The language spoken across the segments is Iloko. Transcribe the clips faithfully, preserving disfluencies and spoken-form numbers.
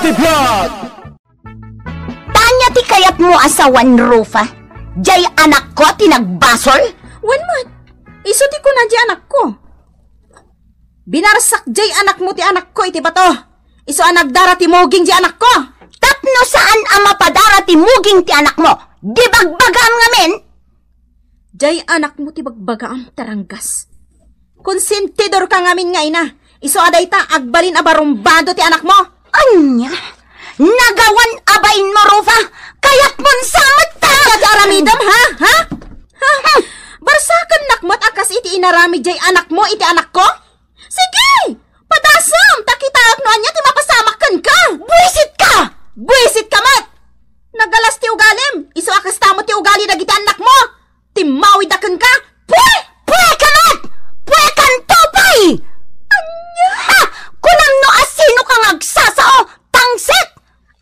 Vlog! Tanya ti kayatmo a sawen, Rufa? Jay anakko ti nagbasol? Wen met, isu ti kuna jay anakko. Binarsak jay anakmo ti anakko iti bato. Isu a nagdara ti muging jay anakko. Tapno saan a mapadara ti muging ti anakmo, di bagbagaam ngamin? Jay anakmo ti bagbagaam, taranggas. Konsentidorka ngamin nga ina. Isu a dayta, agbalin a barumbado ti anakmo. Ania? Nagawan a bainmo, Rufa? Kayatmon sa met ta! Ania ti aramidem, ha? Ha? Ha? Barsakennak met a kas iti inaramid jay anakmo iti anakko? Sige! Padasem, ta kitaek no ania ti mapasamak kenka! Buisit ka! Buisit ka met! Nagalas ti ugalim, isu a kasta met ti ugali dagiti annakmo! Timmawidda kenka! Pue! Pue ka met! Pue kanto pay! Ania? Ha! Kunam no asino ka nga agsasao, tangsit!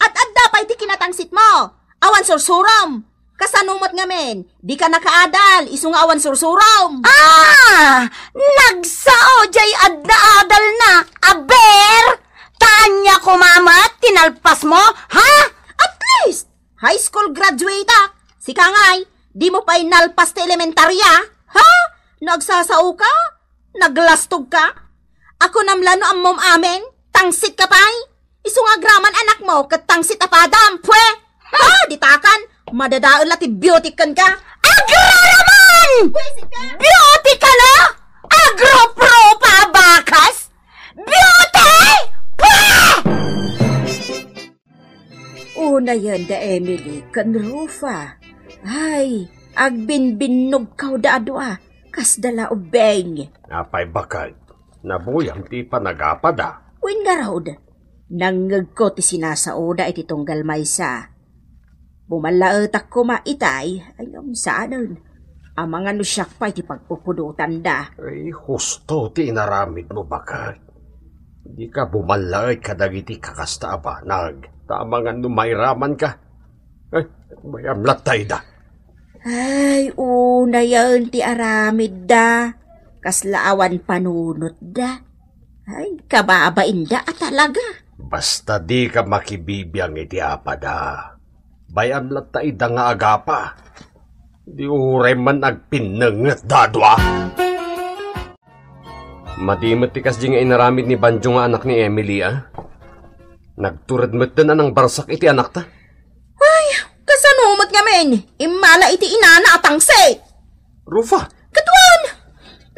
Ad-adda pay ti kinatangsitmo! Awan sursurom! Kasano met ngamin, dika nakaadal, isu nga awan sursurom! Ah! Nagsao jay adda adalna, aber! Ta ania koma met ti nalpasmo, ha? At least, high school graduate-ak. Sika ngay, dimo pay nalpas ti elementarya, ha? Nagsasaoka? Naglastogka? Akunam la no ammom amin, tangsitka pay? Isu nga agraman anakmo ket tangsit a padam, pue! Ha, ditakan, madadael la ti beauty kenka. Agraraman! Buisit ka! Beauty ka na? Agrupropa a bakas? Beauty! Pue! Unayen da Emily ken Rufa. Ay, agbinbinnogkawda a dua, kasda la ubbing. Apay baket, nabuyam ti panagapada? Wen ngarud, nangngegko ti sinasaoda iti tunggal maysa. Bumallaetak koma itay, ay ngem saanen. Amangan no siak pay ti pagpupudotanda. Ay, husto ti inaramidmo, baket. Dika bumallaet kadagiti kakasta a banag, ta amangan no mairamanka. Ay, mayam latta ida. Ay, unayen ti aramidda. Kasla awan panunotda. Ay, kababainda a talaga. Basta dika makibibiang iti apada. Bay-am latta ida nga agapa. Di uray man agpinnenget da a dua. Madi met ti kasdi nga inaramid ni Banjo nga anak ni Emily, a? Nagtured metten a nangbarsak iti anakta. Ay, kasano met ngamin? Immala iti inana a tangsit. Rufa! Ket wen,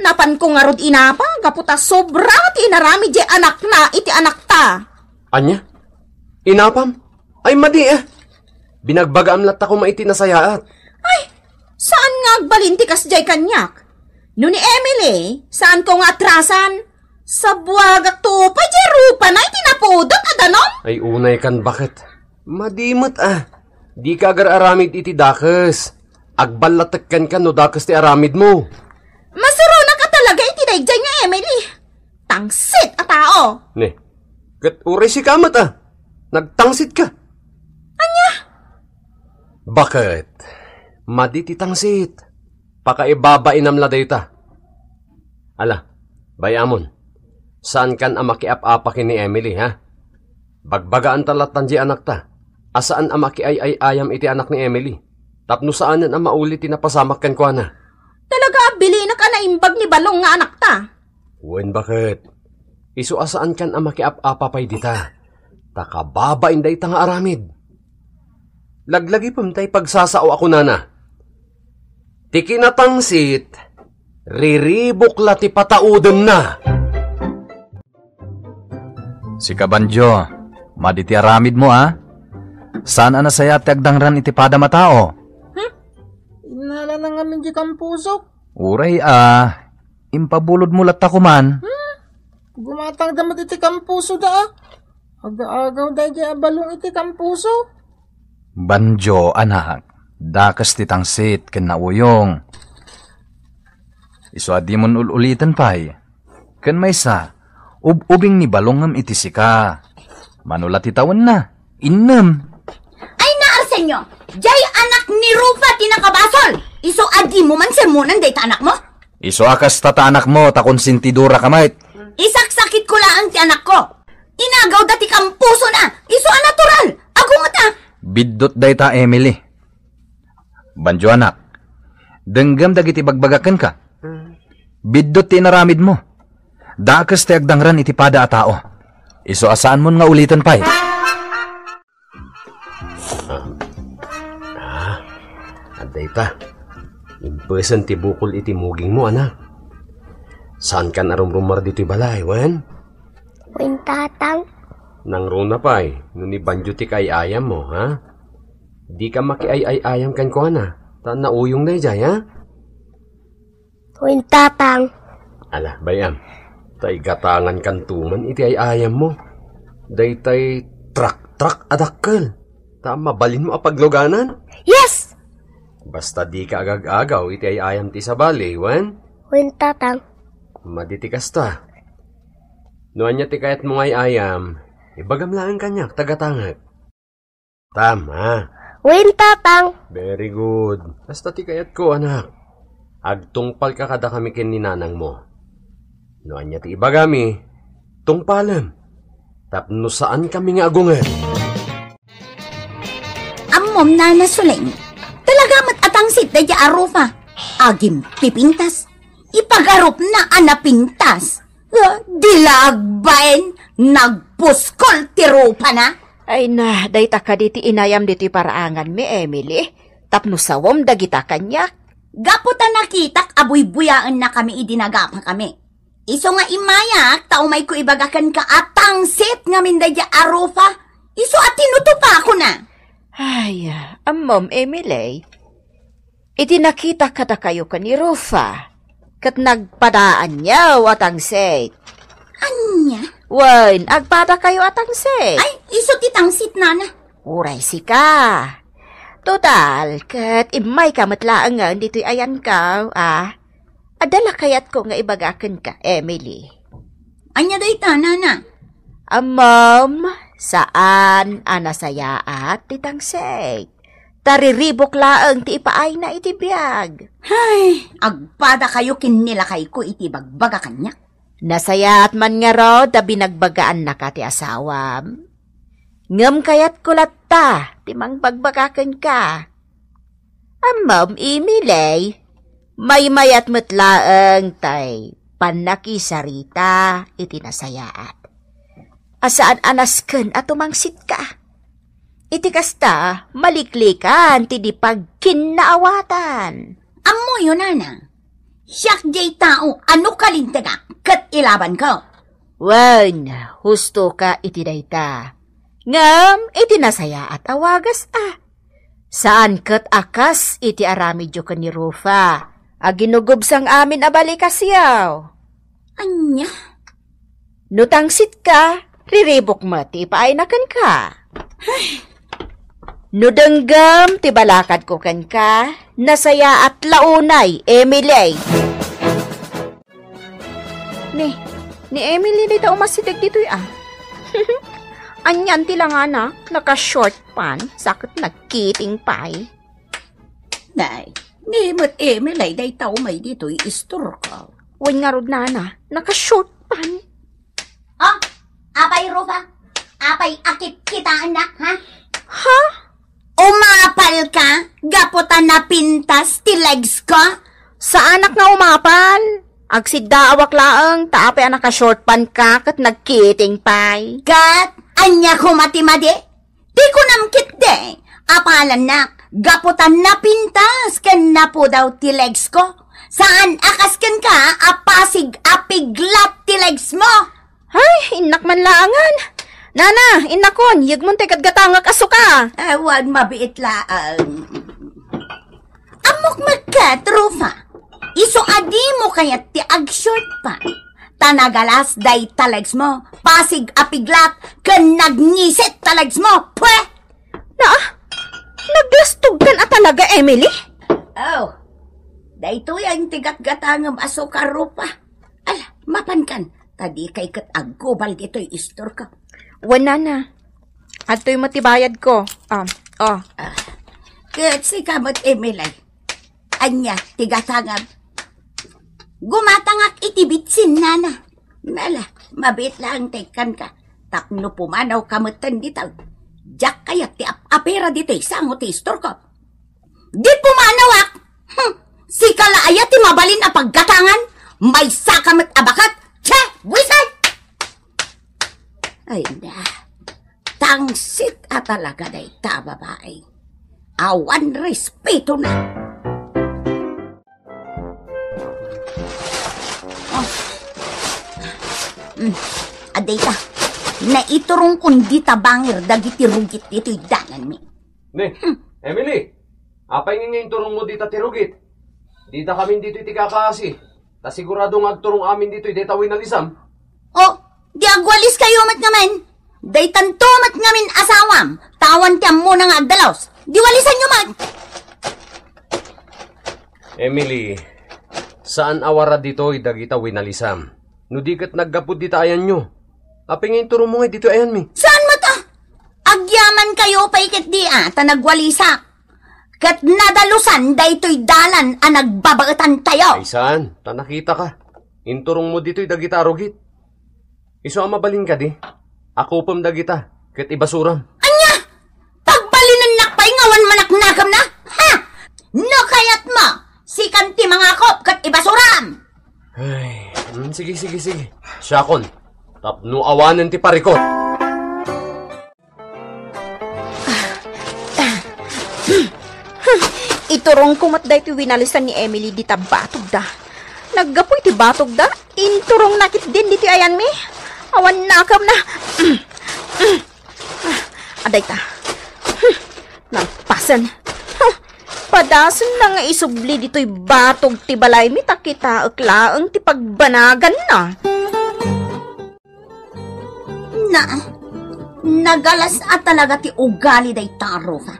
napanko ngarud inapa gapu ta sobra ti inaramid jay anakna iti anakta. Ania? Inapam? Ay, madi, a. Binagbagaam latta koma iti nasayaat. Ay, saan nga agbalin ti kasjay kaniak? No ni Emily, saanko nga atrasan. Sabuagak to pay jay rupana iti napudot a danum. Ay, unay kan baket. Madi met, a. Dika agar-aramid iti dakes. Agballatek kenka no dakes ti aramidmo. Masuronak a talaga iti daydiay nga Emily. Tangsit a tao. Ne, ket uray sika met, a. Nagtangsit ka. Ania? Baket, madi ti tangsit. Pakaibabainam la dayta. Ala, bay-amon. Saankan a makiap-apa ken ni Emily, ha? Bagbagaanta lattan di anakta a saan a makiay-ay-ayam iti anak ni Emily tapno saanen a mauli ti napasamak kenkuana. Talaga a bilinak a naimbag ni Balong nga anakta. Wen, baket. Isu a saankan a makiap-apa pay dita. Ta kababain dayta nga aramid. Laglagipem tay pagsasao a kunana, "Ti kinatangsit, riribuk la ti pataudemna." Sika, Banjo, madi ti aramidmo, a? Saan a nasayaat ti agdangran iti padam a tao? Hmm? Innalana ngamin di kampusok. Uray, a, impabulodmo latta koman. Hmm? Gumatangda met iti kampusoda, a. Aga-agaw daydiay a balong iti kampuso. Banjo, anak, dakes ti tangsit ken nauyong. Isu a dimon ul-uliten pay. Ken maysa, ub-ubing ni Balong ngem iti sika. Mano la ti tawenna? Innem. Ay na, Arsenio, jay anak ni Rufa ti nakabasol. Isu a dimo man sermonan dayta anakmo? Isu a kasta ta anakmo, ta konsentidora ka met. Isaksakitko laeng ti anakko. Inagawda ti kampusona. Isu a Biddut dayta, Emily. Bandio, anak. Denggem dagiti bagbaga kenka. Biddut ti inaramidmo. Dakes ti agdangran iti pada a tao. Isu a saanmon nga uliten pay. Ah, adda ita. Impesen ti bukol iti mugingmo, anak. Saankan a rumrumar ditoy balay, wen? Wen, Tatang. Nangruna pay, no ni bandio ti kaay-ayammo, ha? Dika makiay-ay-ayam kenkuana, ta nauyong daydiay, ha? Wen, Tatang. Ala, bay-am. Ta igatangankanto man iti ay-ayammo. Daytay trak-trak a dakkel. Ta mabalinmo a pagluganan? Yes! Basta dika agag-agaw iti ay-ayam ti sabali, wen? Wen, Tatang. Madi ti kasta. No ania ti kayatmo nga ay-ayam, ibagam laeng kaniak, tagatangek. Tama. Wen, Tatang. Very good. Basta ti kayatko, anak. Agtungpalka kadakami ken ni nanangmo. No ania ti ibagami, tungpalem. Tapno saankami nga agunget. Ammom, Nana Suleng, talaga met a tangsit daydiay a rufa. Agimpipintas. Ipagarupna a napintas. Ah, di la agbain, nagpuskol ti rupana. Ay na, dayta kadi ti inayam ditoy paraanganmi, Emily. Tapno sawem dagita kaniak. Gapu ta nakitak a buybuyaennakami idi nagapakami. Isu nga immayak ta umayko ibaga kenka a tangsit ngamin daydiay a rufa. Isu a tinutupakona. Ay, ammom, Emily. Idi nakitak kadakayo ken ni Rufa, ket nagpadaanyo a tangsit. Ania? Wen, agpadakayo a tangsit. Ay, isu ti tangsit, nana. Uray sika. Total, ket immayka met laengen ditoy ayanko, a? Adda la kayatko nga ibaga kenka, Emily. Ania dayta, nana? Ammom, saan a nasayaat ti tangsit. Ta riribuk laeng ti ipaayna iti biag. Hay, agpadakayo ken ni lakayko iti bagbaga kaniak. Nasayaat man ngarud ta binagbagaannaka ti asawam. Ngem kayatko latta ti mangbagbaga kenka. Ammom, Emily, maymayat met laeng tay pannakisarita iti nasayaat. A saan a nasken a tumangsitka. Iti kasta, maliklikan ti di pagkinnaawatan. Ammoyo, nana. Siak diay tao a no kalintegak ket ilabanko. Wen, hustoka iti dayta. Ngem iti nasayaat a wagas a. Saan ket a kas iti aramidyo ken ni Rufa a ginugubsang amin a balikasyo. Ania? No tangsitka, riribuk met ti ipaayna kenka. No denggem ti balakadko kenka, nasayaat la unay, Emily. Ni, ni Emily dayta umasideg ditoy a. Anian ti langana, naka-short pants, ket nagkiting pay. Nay, ni met Emily dayta umay ditoy istorko. Wen ngarud, nana, naka-short pants. Oh, apay, Rufa? Apay a kitkitaennak, ha? Ha? Umapalka gapu ta napintas ti legsko? Saanak nga umapal. Agsiddaawak laeng ta apay a naka-short pants ka ket nagkiting pay. Ket ania koma ti madi? Ti kunam ketdi, apalannak, gapu ta napintas ken napudaw ti legsko. Saan a kas kenka a pasig a piglat ti legsmo. Ay, innak man laangan. Nana, innakon, yegmon tay gatgatangek a suka. Awan, mabiit laeng. Ammok met ket, Rufa, isu a dimo kayat ti ag-short pants. Ta nagalas dayta legsmo, pasig a piglat, ken nagngisit ta legsmo. Pwe! Na, naglastogkan a talaga, Emily? Oh, daytoy a ti gatgatangem a suka, Rufa. Ala, mapankan, ta dikay ket aggubal ditoy istorko. Wen, nana. Adtoy met ti bayadko. Ah, oh. Ah, ket sika met, Emily. Ania ti gatangam? Gumatangak iti bitsin, nana. Nala, mabiit laeng ti ikkanka. Tapno pumanawka metten dita. Diak kayat ti ap- apira ditoy sango ti istorko. Di pumanawak! Hmm, sika la aya ti mabalin a paggatangan? Maysa ka met a baket! Che! Buisay! Ay na, tangsit a talaga dayta a babai. Awan respeto na. Oh. Mm. Adayta, naiturongkon dita bangir dagiti rugit ditoy dananmi. Ne, Emily, apay nga inturongmo dita ti rugit? Dida kamin ditoy ti kakaasi, ta sigurado nga agturong amin ditoy dayta winalisam. Oh, di agwaliskayo met ngamin. Daytanto met ngamin asawam, ta awan ti ammona nga agdalos. Di walisanyo met. Emily, saan a wara ditoy dagita winalisam. No di ket naggapu dita ayanyo. Apay nga inturongmo ngay ditoy ayanmi? Saan met a? Agyamankayo pay ketdi a, ta nagwalisak. Ket nadalusan daytoy dalan a nagbabaetantayo. Ay saan, ta nakitaka. Inturongmo ditoy dagita a rugit. Isu a mabalin kadi, akupem dagita, ket ibasuram. Ania? Pagbalinennak pay nga awan manaknakemna? Ha? No kayatmo, sikan ti mangakup ket ibasuram. Ay, mm, sige, sige, sige. Siakon, tapno awanen ti parikut. Iturongko met daytoy winalisan ni Emily dita batogda. Naggapu iti batogda, inturongna ketdin ditoy ayanmi. Awan nakemna. Adayta. Nalpasen. Padasenna nga isubli ditoy batog ti balaymi ta kitaek laeng ti pagbanaganna. Na, nagalas a talaga ti ugali dayta a Rufa.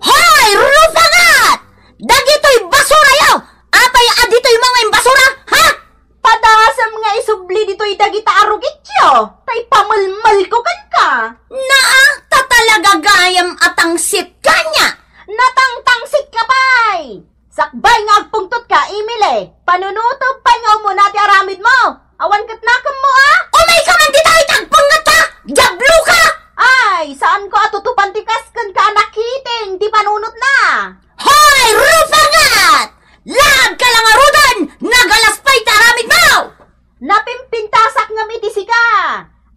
Hoy, Rufa ngat! Dagitoy basurayo! Apay a ditoymo nga imbasura, ha? Padasem nga isubli ditoy dagita a rugityo, ta ipamelmelko kenka. Naa, ta talaga gayam a tangsit kaniak. Natangtangsit ka pay! Sakbay nga agpungtot ka, Emily. Panunutob pay nga umuna ti aramidmo. Awan ket nakemmo, a? Umayka man ditoy ta agpungtot ka! Diablo ka! Ay, saanko a tutupan ti kas kenka a nakiting ti panunotna. Hoy, Rufa ngat! Laag ka la ngaruden! Nagalas pay ti aramidmo! Napimpintasak ngem iti sika.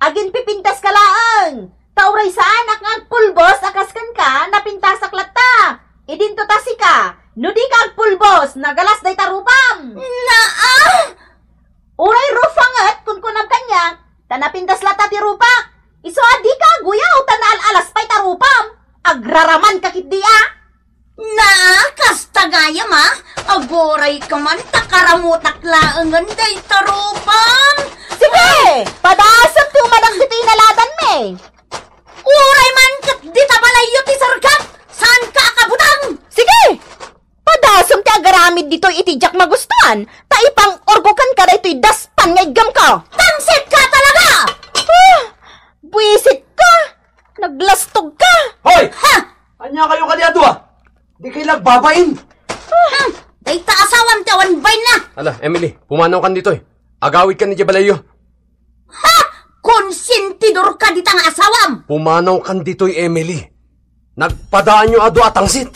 Aginpipintas ka laeng. Ta uray saanak nga agpulbos a kas kenka, napintasak latta. Idinto ta sika, no di ka agpulbos, nagalas dayta rupam. Naa! Uray rufa nget, kunkunam kaniak, ta napintas latta ti rupak. Isu a di ka aguyaw, ta naal-alas pay ta rupam. Agraraman ka ketdi a. Na, kasta gayam, a. Aguray ka man, ta karamutak laengen dayta rupam. Sige, padasem ti umanak ditoy inaladanmi. Uray man ket dita balayyo ti serkak, saanka a kabutang? Sige, padasem ti agaramid ditoy iti diak magustuan, ta ipang-urko kenka daytoy daspan nga iggamko. Tangsit ka talaga! Ah, buisit ka! Naglastog ka! Hoy! Ha! Ania kayo kadi a dua? Di kayo nagbabain? Hmm, dayta asawam ti awan bainna! Ala, Emily, pumanaw kan ditoy. Agawid kan idiay balayyo. Ha! Konsentidor ka dita nga asawam! Pumanaw kan ditoy, Emily. Nagpadaanyo a dua a tangsit.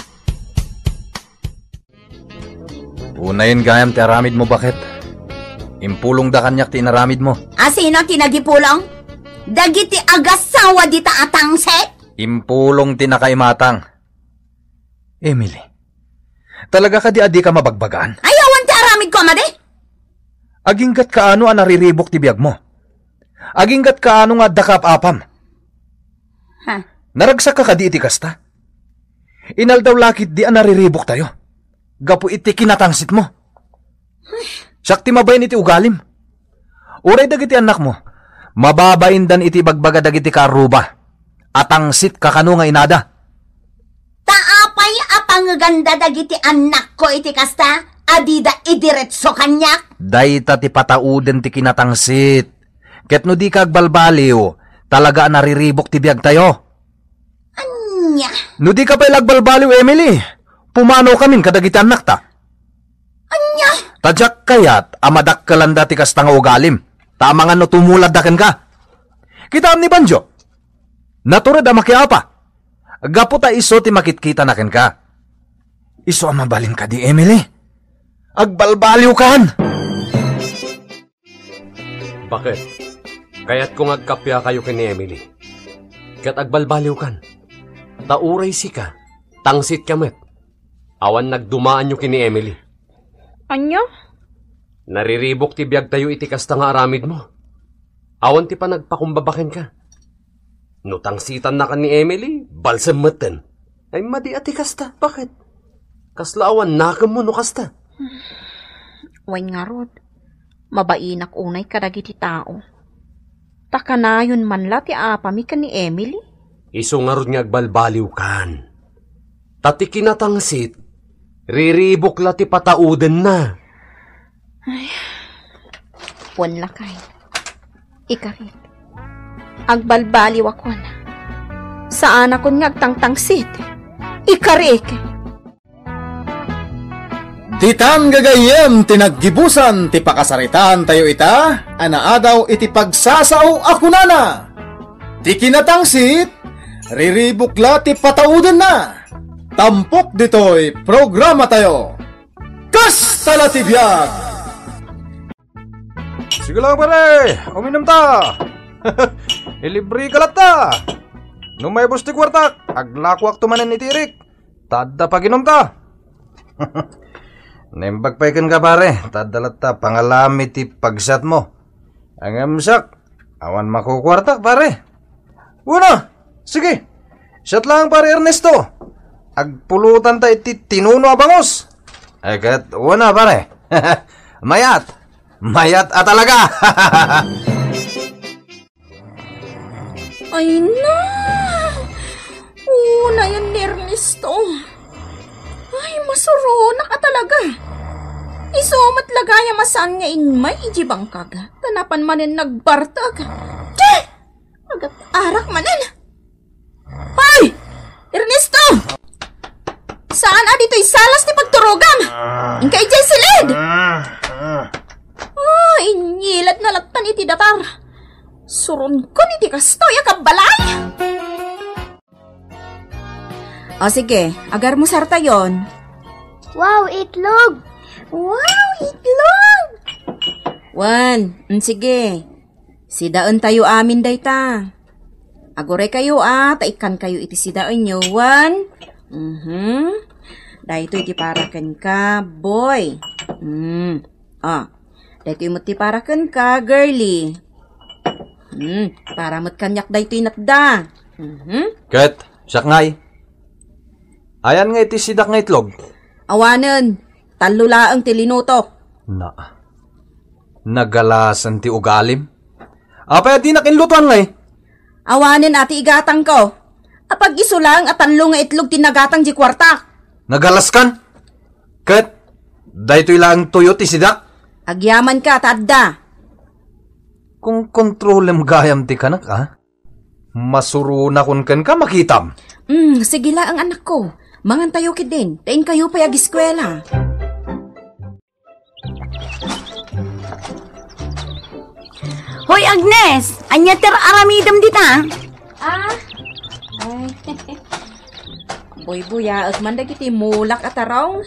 Unayen gayam ti aramidmo, baket. Impulongda kaniak ti inaramidmo. A sino ti nagipulong? Dagiti agasawa dita a tangsit? Impulong ti nakaimatang. Emily, talaga kadi a dika mabagbagaan? Ay, awan ti aramidko a madi. Aginggat kaano a nariribuk ti biagmo? Aginggat kaano nga adda kaap-apam? Ha? Naragsak ka kadi iti kasta? Inaldaw la ketdi a nariribuktayo gapu iti kinatangsitmo. Siak ti mabain iti ugalim. Uray dagiti annakmo, mababaindan iti ibagbaga dagiti kaarruba a tangsit ka kano nga inada. Ta apay a pangeganda dagiti annakko iti kasta a dida idiretso kaniak? Dayta ti patauden ti kinatangsit. Ket no dika agbalbaliw, talaga a nariribuk ti biagtayo. Ania? No dika pay la agbalbaliw, Emily, pumanawkamin kadagiti annakta. Ania? Ta diak kayat a madakkelanda ti kasta nga ugalim, ta amangan no tumuladda kenka. Kitaem ni Banjo, natured a makiapa. gapu ta isu ti makitkitana kenka. Isu a mabalin kadi, Emily? Agbalbaliwkan! Baket, kayatko nga agkappiakayo ken ni Emily. Ket agbalbaliwkan. Ta uray sika, tangsitka met. Awan nagdumaanyo ken ni Emily. Ania? Nariribuk ti biagtayo iti kasta nga aramidmo. Awan ti panagpakumbaba kenka. No tangsitannakan ni Emily, balsem metten. Ay, madi a ti kasta. Baket? Kasla awan nakemmo no kasta. Wen ngarud, mabainak unay kadagiti tao. Ta kanayon man la ti apami ken ni Emily? Isu ngarud nga agbalbaliwkan. Ta ti kinatangsit, riribuk la ti pataudenna. Ay, wen lakay. Ikarik. Agbalbaliwakon. Saanakon nga agtangtangsit. Ikarik. Ditan gagayyem ti naggibusan ti pakasaritaantayo ita a naadaw iti pagsasao a kunana, "Ti kinatangsit, riribuk la ti pataudenna." Tampok ditoy programatayo. Kasta la ti biag! Sige lang, pare, uminom ta. Ilibre ka latta. No maibus ti kuartak, aglakuakto manen iti irik. Ta adda paginom ta. Naimbag pay kenka, pare. Ta adda latta pangalami ti pagsatmo. Ngem siak, awan makukuartak, pare. Wen a, sige. Siak lang, pare Ernesto. Agpulutan ta iti tinuno a bangus. Ay, ket wen a, pare. Mayat. Mayat a talaga. Ay na! Unayen ni Ernesto. Ay, masuronak a talaga. Isu met la gayam a saan nga immay iti bangkag. Ta napan manen nagbartek. Ti! Agat-arak manen. Hoy! Ernesto! Saan a ditoy salas ti pagturogam? Inka idiay silid! Ah, inyilad na lattan iti datar. Suronkon iti kastoy a kabbalay! O sige, agarmusartayon. Wow, itlog! Wow, itlog! Wen, mm, sige. Sidaentayo amin dayta. Aguraykayo a, ta ikkankayo iti sidaenyo. Wen, mhm. Daytoy ti para kenka, boy. Mm. Ah, daytoy met ti para kenka, girly. Hmm, para met kaniak daytoy natda. Mhm. Ket, siak ngay. Ayan nga iti sidak nga itlog? Awanen, tallo laeng ti linutok. Na, nagalasen ti ugalim. Apay a dinak inlutuan ngay? Awanen a ti igatangko. Apag-isu laeng a tallo nga itlog ti nagatang di kuartak. Nagalaskan? Ket, daytoy laeng tuyo ti sidak? Agyamanka, ta adda. Kung kontrolem gayam ti kanak, a? Masuronakon kenka, makitam. Mm, sige laeng, anakko. Mangantayo ketdin, ta inkayo pay agiskuela. Hoy, Agnes! Ania ti aramidem dita? Ah? Ay. Buybuyaek man dagiti mulak a tarong.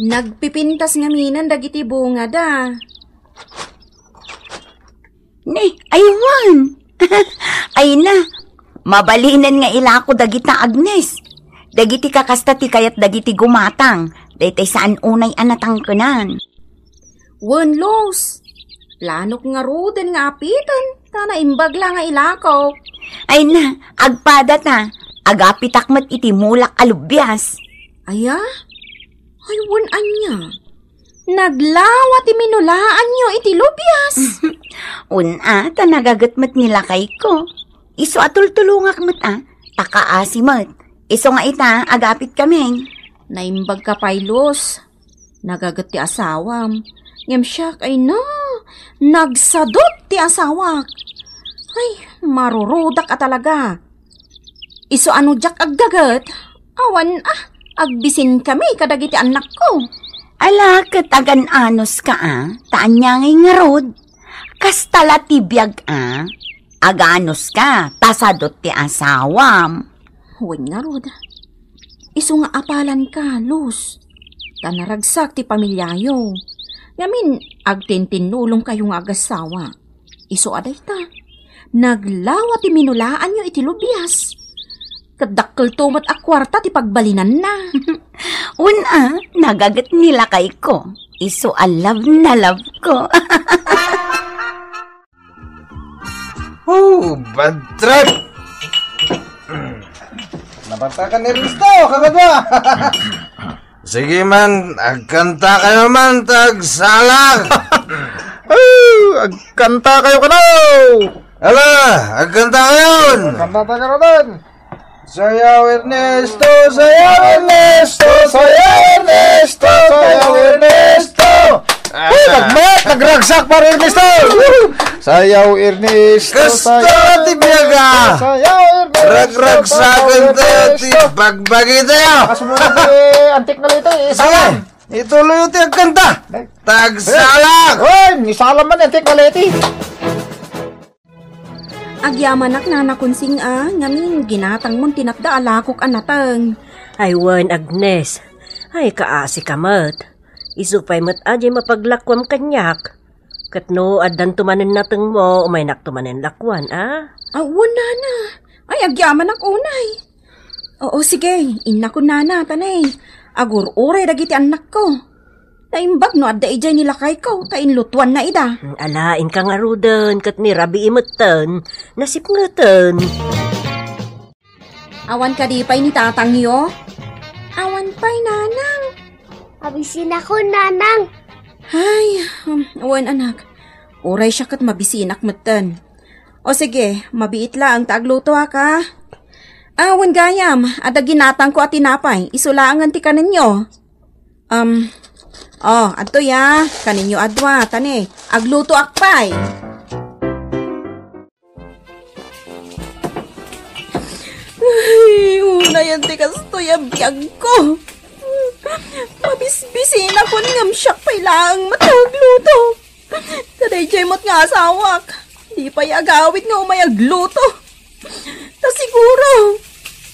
Nagpipintas ngamin dagiti bungada. Ni, aywan. Ay na, mabalinen nga ilako dagita, Agnes. Dagiti kakasta ti kayat dagiti gumatang, daytay saan unay a natangkenan. Wen, Luz, planok ngaruden nga apiten, ta naimbag la nga ilako. Ay na, agpada ta, agapitak met iti mulak a lubias. Aya? Ay, wen ania? Naglawa ti minulaanyo iti lubias. Un-a, ta nagaget met ni lakayko. Isu a tultulongak met a, ta kaasi met. Isu nga ita, agapit kami. Naimbag ka pay, Luz. Nagaget ti asawam. Ngem siak, ay na, nagsadut ti asawak. Ay, marurudak a talaga. Isu a no diak aggaget, awan a, agbisin kami kadagiti annakko. Ala, ket agan-anos ka a, ta ania ngay ngarud? Kasta la ti biag a. Aganuska, ta sadut ti asawam. Wen ngarud. Isu nga apalanka, Luz. Ta naragsak ti pamiliayo. Ngamin, agtintinnulongkayo nga agasawa. Isu a dayta. Naglawa ti minulaanyo iti lubias. Ket dakkelto met a kuarta ti pagbalinanna. Una, nagaget ni lakayko. Isu a love na love ko. Oh, bad trip! Nabartakan ni Risto, kakadwa! Sige man, agkanta kayo man, tagsalag! Oh, agkanta kayo kano! Ala, agkanta kayon! Kanta tayo rin! Sayaw Ernesto, sayaw Ernesto, sayaw Ernesto, sayaw Ernesto. Uy, nagmat, nagragsak, pare Ernesto. Sayaw Ernesto, Gusto sayaw ti biyaga. Ernesto, sayaw Ernesto, Ragragsakan sayaw tayo ti Ernesto. Bagbagi tayo. Kaso mo na ti antik na lito, eh, Sige, salam. Ituloy ti agkanta. Tagsalang. Uy, ni salam man, antik na liti. Agyamanak, Nana Kunsing, a, ngamin ginatangmon ti natda a lakok a nateng. Ay wen, Agnes. Ay, kaasi ka met. Isu pay met a di mapaglakuam kaniak. Ket no addanto manen natengmo, umaynakto manen lakuan, a? A, wen, Nana. Ay, agyamanak unay. Oo, sige. Innakon, Nana, ta ne, agur-uray dagiti annakko. Naimbag no adda idiay ni lakayko, ta inlutuanna ida. Ala, inka ngaruden, ket ni rabii metten, nasipngeten. Awan kadi pay ni tatangyo? Awan pay, Nanang. Mabisinakon, Nanang. Ay, um, wen, anak. Uray siak ket mabisinak metten. O sige, mabiit laeng ta aglutoak, a. Awan gayam, adda ginatangko a tinapay, isu laengen ti kanenyo. Um, oh, adto ya, kaninyo a dua, ta ne, aglutoak pay. Ay, unayen ti kastoy a biagko. Mabisbisinakon ngem siak pay laeng met a agluto. Ta daydiay met nga asawak, di pay agawid nga umay agluto. Ta siguro,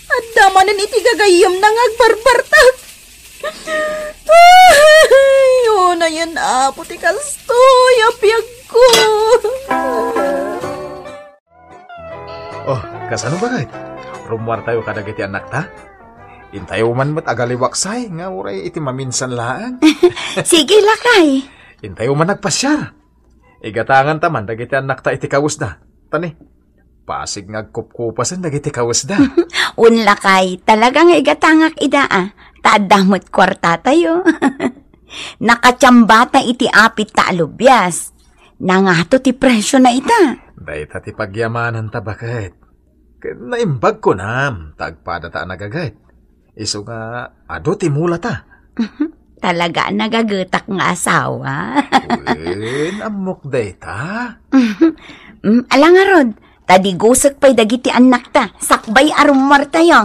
adda manen iti gagayyemna nga agbarbartak. Ay, unayen, Apo, ti kastoy a biagko. Oh, kasano, baket? Rummuartayo kadagiti annakta? Intayo man met agaliwaksay nga uray iti maminsan laeng. Sige, lakay. Intayo man agpasiar. Igatanganta man dagiti annakta iti kawesda. Ta ne, pasig nga agkupkupasen dagiti kawesda. Wen, lakay, talaga nga igatangak ida, a. Ta adda met kuartatayo. Nakatiambata iti apit ta a lubias. Nangato ti presiona ita. Dayta ti pagyamananta, baket. Ket naimbag kunam, ta agpadata a nagaget. Isu nga adu ti mulata. Talaga a nagagetak nga asawa. Wen, ammok dayta. Mm, ala ngarud, ta digusek pay dagiti annakta, sakbay a rummuartayo.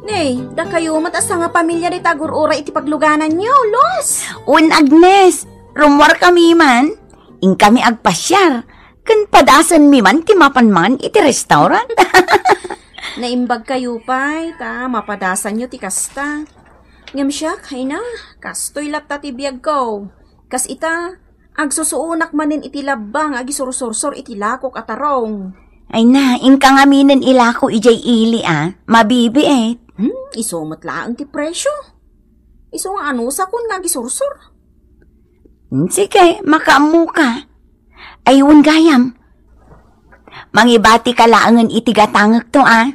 Nay, dakayo met a sangapamilia dayta agur-uray iti paglugananyo, Luz? Wen, Agnes, rummuarkami man. Inkami agpasiar, ken padasenmi man ti mapan mangan iti restaurant. Naimbagkayo pay, ta mapadasanyo ti kasta. Ngem siak, ay na, kastoy latta ti biagko. Kas ita, agsusuonak manen iti labba nga agisursursor iti lakok a tarong. Ay na, inka ngaminen ilako idiay ili, a. Mabibiit. Hmm, isu met laeng ti presyo. Isu nga anusakon nga agisursor. Hmm, sige, makaammoka. Ay, wen gayam. Mangibatika laengen iti gatangekto, a.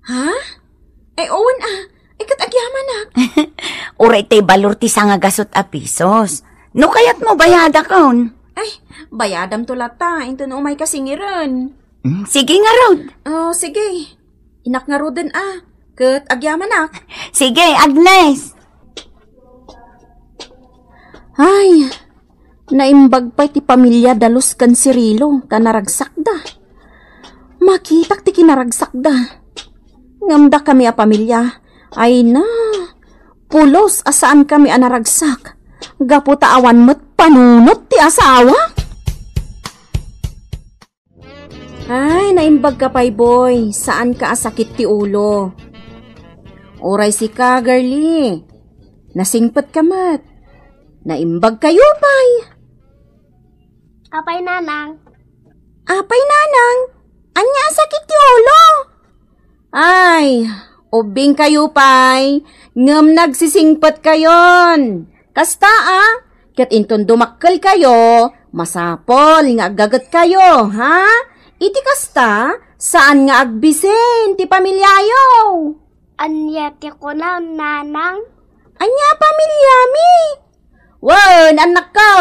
Ha? Ay, wen, a. Ay, ket agyamanak. Uray tay balor ti sangagasut a pisos. No kayatmo, bayadakon. Ay, bayadamto latta, inton umayka singiren. Mm, sige ngarud. Oh, sige. Inak ngaruden, a. Ket agyamanak. Sige, Agnes. Ay, naimbag pay ti pamilia da Luz ken Cirilo ta naragsakda. Makitak ti kinaragsakda. Ngem dakami a pamilia, ay na, pulos a saankami a naragsak. Gapu ta awan met panunot ti asawa. Ay, naimbag ka pay, boy. Saan ka a sakit ti ulo. Uray sika, girlie. Nasingpet ka met. Naimbag kayo pay. Apay, Nanang? Apay, Nanang? Ania a sakit ti ulo? Ay, ubbing kayo pay, ngem nagsisingpet kayon. Kasta a, ket inton dumakkel kayo, masapol nga aggaget kayo, ha? Iti kasta, saan nga agbisin ti pamilyayo. Ania ti kunam, Nanang? Ania a pamilyami? Wen, annakko!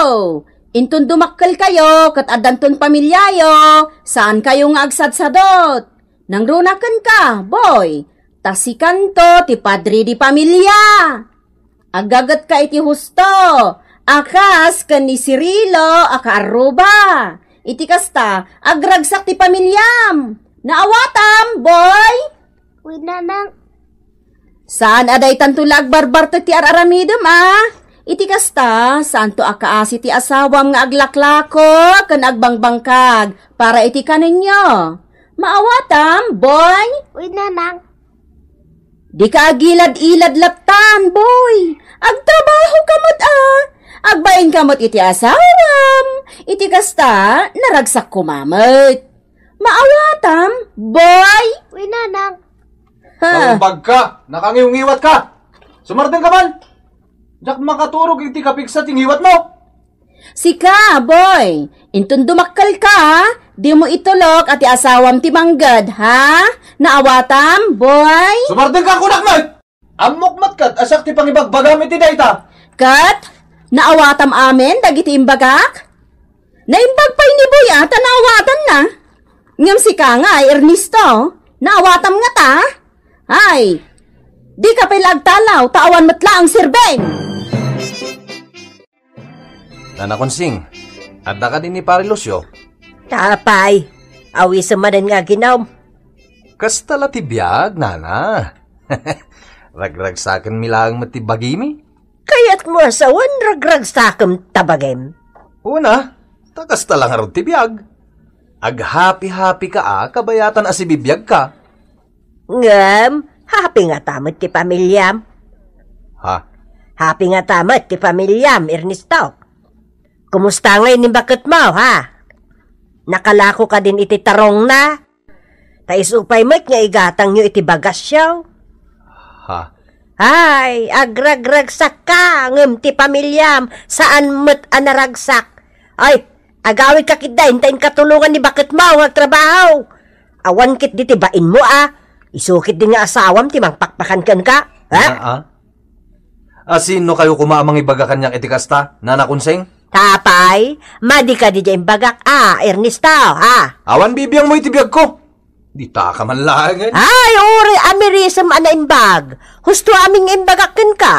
Inton dumakkel kayo ket addanton pamilyayo, saan kayo nga agsadsadot. Nangruna kenka, boy, ta sikanto ti padre di pamilya. Aggaget ka iti husto, a kas ken ni Cirilo a kaarruba. Iti kasta, agragsak ti pamilyam. Naawatam, boy? Wen, Nanang. Saan a daytanto la agbarbartek ti ar-aramidem a? Iti kasta, saanto a kaasi ti asawam nga aglaklako ken agbangbangkag para iti kanenyo. Maawatam, boy? Wen, Nanang. Dika agilad-ilad lattan, boy. Agtrabaho ka met a. Agbain ka met iti asawam. Iti kasta, naragsak koma met. Maawatam, boy? Wen, Nanang. Ha? Naumbag ka, nakangiwngiwat ka. Sumardeng ka man. Diak makaturog iti kapigsa ti ngiwat mo. Sika, boy. Inton dumakkel ka, dimo itulok a ti asawam ti mangged, ha? Naawatam, boy? Sumardeng ka, kunak met! Ammok met ket a siak ti pangibagbagam iti dayta. Ket naawatam amin dagiti imbagak? Naimbag pay ni Boy a ta naawatanna. Ngem sika ngay, Ernesto, naawatam ngata? Ay, dika pay la agtalaw ta awan met laeng sirbeng. Nana Consing, adda kadi ni Pare Lucio? Apay, awisem manen nga aginom. Kasta la ti biag, nana. Ragragsakenmi laeng met ti bagimi. Kayatmo a sawen ragragsakem ta bagim? Una, ta kasta la ngarud ti biag. Aghapi-hapi ka a kabayatan a sibibiag ka. Ngem, happy ngata met ti pamiliam. Ha? Happy ngata met ti pamiliam, Ernesto. Kumusta ngay ni baketmo, ha? Nakalako kadin iti tarongna? Ta isu pay met nga igatangyo iti bagasyo. Ha? Ay, agragragsak ka, ngem ti pamiliam, saan met a naragsak. Ay, agawid ka ketdi, inta inkatulongan ni baketmo nga agtrabaho. Awan ketdi ti bainmo a. Isu ketdi nga asawam ti mangpakpakan kenka. Ha? Ah, ah. A, sino kayo koma a mangibaga kaniak iti kasta, Nana Consing? Apay, madi kadi diay imbagak a, Ernesto, ha? Awan bibiangmo iti biagko. Dita ka man laengen. Ay, uray a mirisem a naimbag. Husto amin nga imbagak kenka.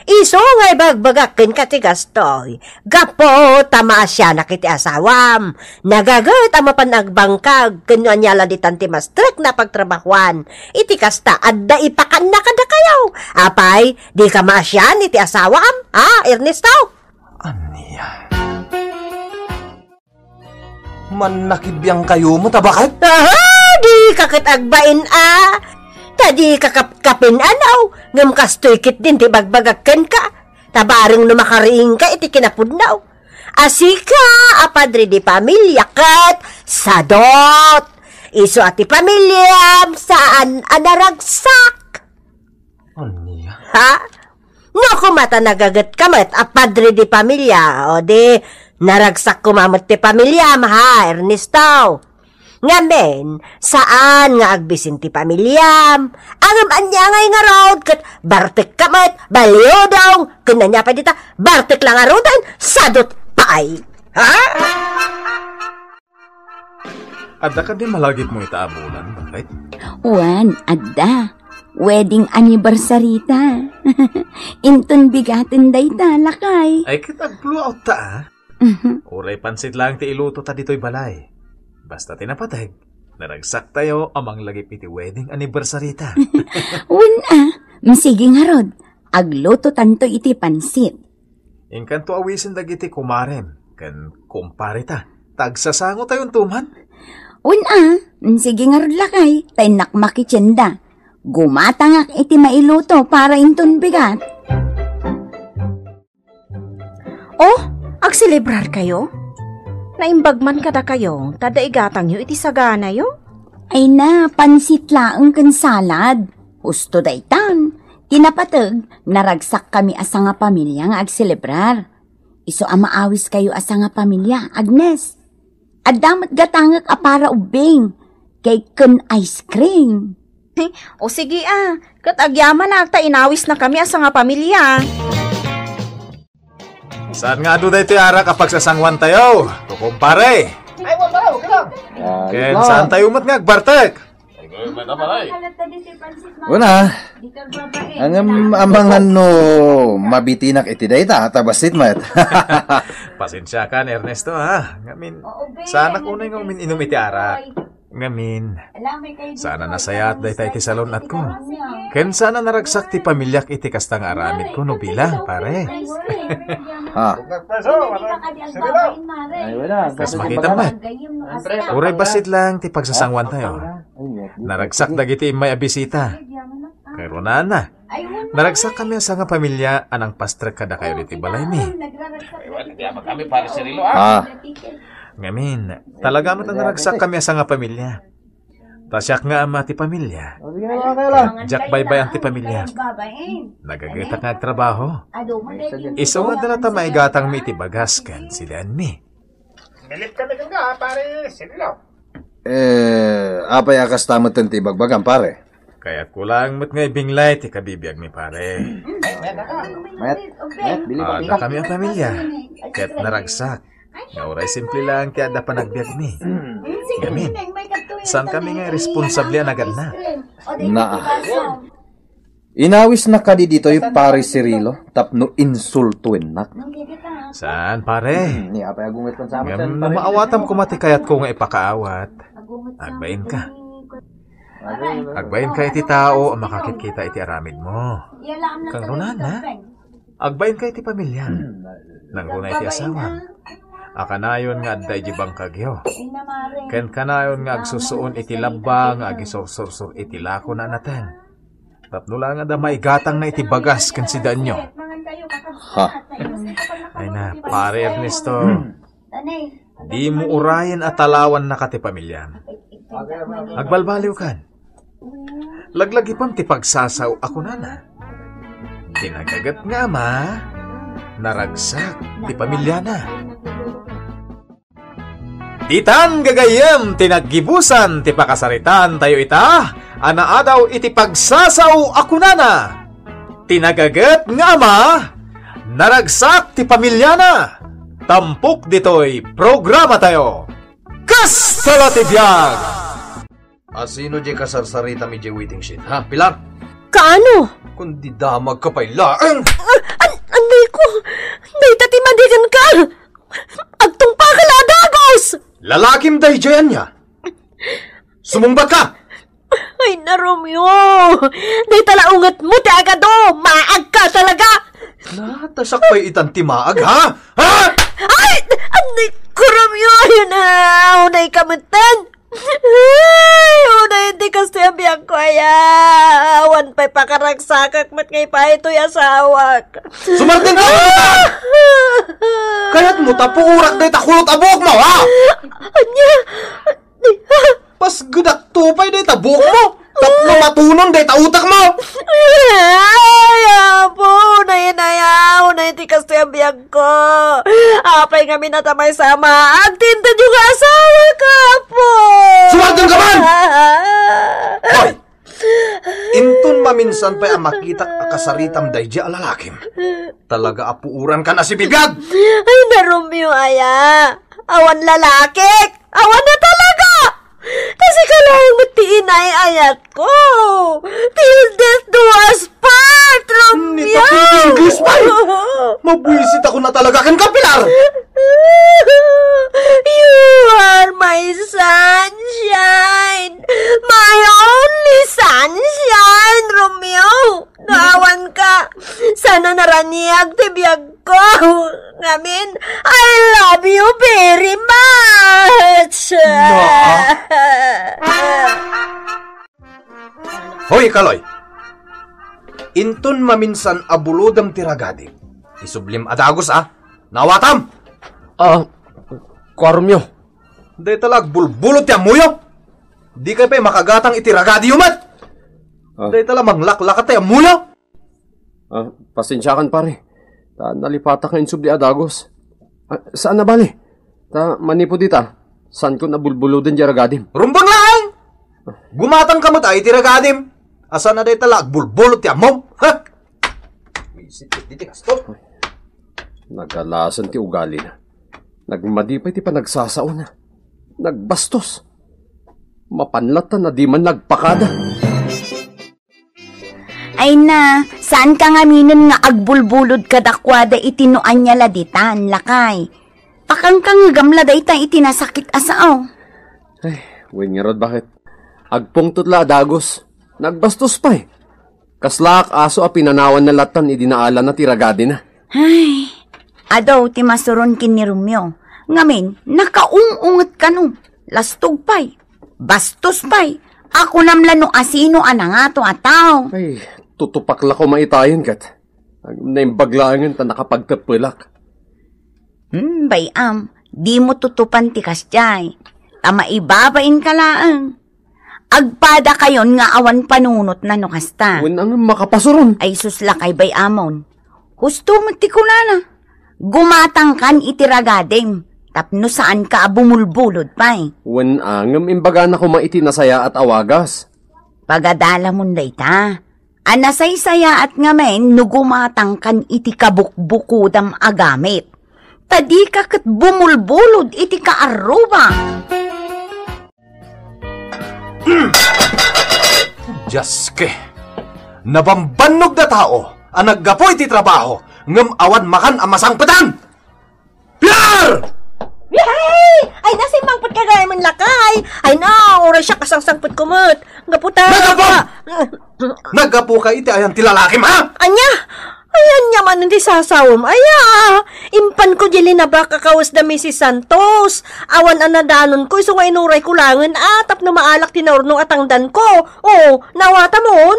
Isu nga ibagbagak kenka ti kastoy, gapu ta maasianak iti asawam. Nagaget a mapan agbangkag ken no ania la ditan ti mastrekna a pagtrabahoan. Iti kasta, adda ipakanna kadakayo. Apay, dika maasian iti asawam, ha, Ernesto? Ania? Mannakibiang kayo met a baket? Aha, dika ket agbain a. Ta dika kapkapen a, no? Ngem kastoy ketdin ti ibagbagak kenka. Ta bareng no makariingka iti kinapudno. A sika a padre di pamilya ket sadot. Isu a ti pamiliam saan a naragsak. Ania? Ha? No koma ta nagaget ka met a padre di pamilya, o di naragsak koma met ti pamiliam, ha, Ernesto? Ngamin, saan nga agbisin ti pamiliam? Ngem ania ngay ngarud ket bartek ka met, baliudong, ken ania pay dita, bartek la ngaruden, sadot pay. Ha? Adda kadi malagipmo ita a bulan, baket? Wen, adda. Wedding anniversary ta. Inton bigaten dayta, lakay. Ay, ket agpulout ta, a. Mhm. Uray pansit laeng ti iluto ta ditoy balay. Basta ti napateg, naragsak tayo a manglagip iti wedding anniversary ta. Wen, a, sige ngarud, agluto tanto iti pansit. Inkanto awisen dagiti kumarem ken kumpare ta. Ta agsasango tayo unto man. Wen a, sige ngarud lakay, ta innak makitienda. Gumatangak iti mailuto para inton bigat. Oh, agselebrarkayo? Naimbag man kadakayo, ta adda igatangyo iti saganayo? Ay na, pansit laeng ken salad. Husto daytan. Ti napateg, naragsakkami a sangapamilia nga agselebrar. Isu a maawiskayo a sangapamilia, Agnes. Adda met gatangek a para ubbing, cake ken ice cream. O sige a, ket agyamanak ta inawisnakami a sangapamilia. Saan nga adu daytoy arak a pagsasanguantayo, kukumpare? Ay, wala, okay lang. Ah, Ken ito. Saantayo met nga agbartek? Una, ngem amangan no mabitinak iti dayta, ta bassit met. Pasensiakan, Ernesto, ha? Ngamin, saanak unay nga umin-inum iti arak. Ngamin, saan a nasayaat dayta iti salun-atko. Ken saan a naragsak ti pamiliak iti kasta nga aramidko no bilang, pare. Ha? Ay, wala. Kas makita met. Uray bassit lang ti pagsasanguantayo. Naragsak dagiti immay a bisita. Kay runana, naragsakkami a sangapamilia a nangpastrek kadakayo iti balaymi. Ay, wala, di amat kami, pare Cirilo, ah. Ah. Ngamin, talaga met a naragsakkami a sangapamilia. Ta siak nga ama ti pamilia. O, sige na, okay lang. Diak baybay-an ti pamilia. Nagagetak nga agtrabaho. Isu nga adda ta maigatangmi iti bagas ken sidaanmi. Milit kami kenka, pare Cirilo. Eh, apay a kasta met ti ibagbagam, pare? Kayatko lang met nga ibinglay ti kabibiagmi, pare. Met, met, bili pa, bili. Adda kami a pamilia, ket naragsak. Nga uray simple lang ti adda panagbiagmi. Ngamin, saan kami nga responsable a naganna? Naa. Inawisnak kadi ditoy, pare Cirilo, tapno insultuennak? Saan, pare? Hmm, ni apay agunget kon sa amin, pare? Ngem no maawatam koma ti kayatko nga ipakaawat, agbainka. Agbainka iti tao a makakitkita iti aramidmo. Kang runana, agbainka iti pamiliam. Nangruna iti asawam. A kanayon nga adda iti bangkagyo. Ken kanayon nga agsusuon iti labba nga agisursursor iti lako na nateng. Tapno la nga adda maigatangna iti bagas ken sidaanyo. Ha? Ay na, pare Ernesto. Dimo urayen a talawannaka ti pamiliam. Agbalbaliwkan. Laglagipem ti pagsasao a kunana. Ti nagaget nga ama, naragsak ti pamiliana. Ditan gagayyem ti naggibusan ti pakasaritaantayo ita a naadaw iti pagsasao a kunana, ti nagaget nga ama, naragsak ti pamiliana. Tampok ditoy programatayo, Kasta la ti Biag! Asino diay kasarsaritam idiay waiting shed, ha, Pilar? Kaano? Kundi damagka pay laeng! Ah, an-, anay ko! Dayta ti madigan ka! Agtungpaka la a dagus! Lalakim daydiay ania? Sumungbat ka! Ay na, Romeo! Dayta la ungetmo ti agadu! Maagka talaga! Natasak pay itan ti maag, ha? Ha? Ay! Anay ko, Romeo! Ayun na! Unay ka metten! Ay, unay ti kastoy a biagko, aya. Awan pay pakaragsakak met nga ipaay toy asawak. Sumartin ka! Kayatmo ta puurak dayta kulot a buokmo, ha? Ania? Pasgedak to pay dayta buokmo. Tapno matunon dayta utekmo. Ay, Apo, unay, unay, unay ti kastoy a biag ko. Apay ngamin a ta maysa a maag ti intedyo nga asawak, Apo? Sumartin ka man! Hoy! Inton maminsan pay a makitak a kasaritam daydiay a lalakim, talaga a puorankan a sibibiag! Ay na, Romeo, aya. Awan lalakik! Awan na talaga! Ta sika laeng met ti inay-ayatko! Till death do us part, Romeo! Ni tapno English pay! Mabuisit ako na talaga ken ka, Pilar! You are my sunshine! My only sunshine, Romeo! No awan ka, sana naraniag ti biag ko. Ngamin, I love you very much. Naa. Hoy, Kaloy! Inton maminsan a bulodem ti ragadim, isublim a dagus, a? Naawatam? Ah, kuarumyo. Dayta la agbulbulod ti ammoyo. Dikay pay makagatang iti ragadiyo met. Ah. Dayta la manglaklakat ti ammoyo. Ah, pasensiakan, pare. Ta nalipatak nga insubli a dagus. Ah, saan a bale? Ta manipud ita, saanko a bulbuloden diay ragadim. Rumbeng laeng! Gumatangka met a iti ragadim. Saan a dayta la agbulbulod ti ammom? Ha? Wisit ket diti kasto. Nagalasen ti ugalina. Nagmadi pay ti panagsasaona. Nagbastos. Mapan latta a di man nagpakada. Ay na, saanka ngaminen nga agbulbulod kadakuada iti no ania la ditan, lakay? Pakangkangegam la dayta iti nasakit a sao. Ay, wen ngarud, baket? Agpungtot la a dagus. Nagbastos pay. Kaslaak aso a pinanawanna lattan idi naalana ti ragadina. Ay, adu ti masuron ken ni Romeo. Ngamin, nakaung-unget kano. Lastog pay. Bastos pay. Akunam la no asino a nangato a tao. Ay, tutupak la koma itayen ket. Naimbag laengen ta nakapagteppelak. Hmm, bay-am, dimo tutupan ti kasdiay. Ta maibabainka laeng. Agpadakayon nga awan panunotna no kasta. Wen a nga makapasuron. Ay sus, lakay, bay-amon. Husto met ti kunana. Gumatangkan iti ragadim, tapno saanka a bumulbulod pay. Wen a ngem imbagana koma iti nasayaat a wagas. Pagadalamon dayta. A nasaysayaat ngamin no gumatangkan iti kabukbukodam a gamit. Ta dika ket bumulbulod iti kaarruba. Dios ke! Nabambannog da tao a naggapu iti trabaho ngem awan makan a masangpetan! Pilar! Yehey! Ay, nasimmangpet ka gayam, lakay. Ay, na, uray siak a sangsangpetko met. Gapu ta. Naggapu! Naggapu ka iti ayan ti lalakim, ha? Ania? Ay, ania man ti sasawem? Aya, impanko di linabak a kawes da Misis Santos. Awan a nadanonko, isu nga inurayko laengen a tapno maalak ti naurno a tangdanko. O, naawatamon?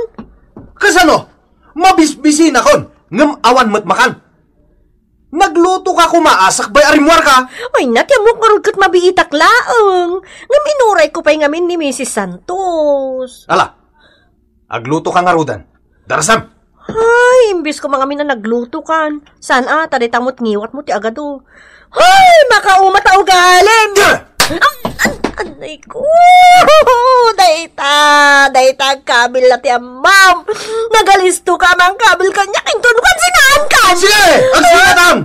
Kasano? Mabisbisinakon, ngem awan met makan. Naglutoka koma a sakbay a rimmuarka. Ay, na, ti ammok ngarud ket mabiitak laeng. Ngem inurayko pay ngamin ni Misis Santos. Ala, aglutoka ngaruden. Darasam! Ay, imbes koma ngamin a naglutokan. Saan a, ta dayta met ngiwatmo ti agadu. Ay, makauma ta ugalim! Diya! An-, an-, anay ko! Dayta, dayta agkabil la ti ammam. Nagalisto ka, mangkabil kaniak, inton kuan, sinaankan. Sige! Agsinatan!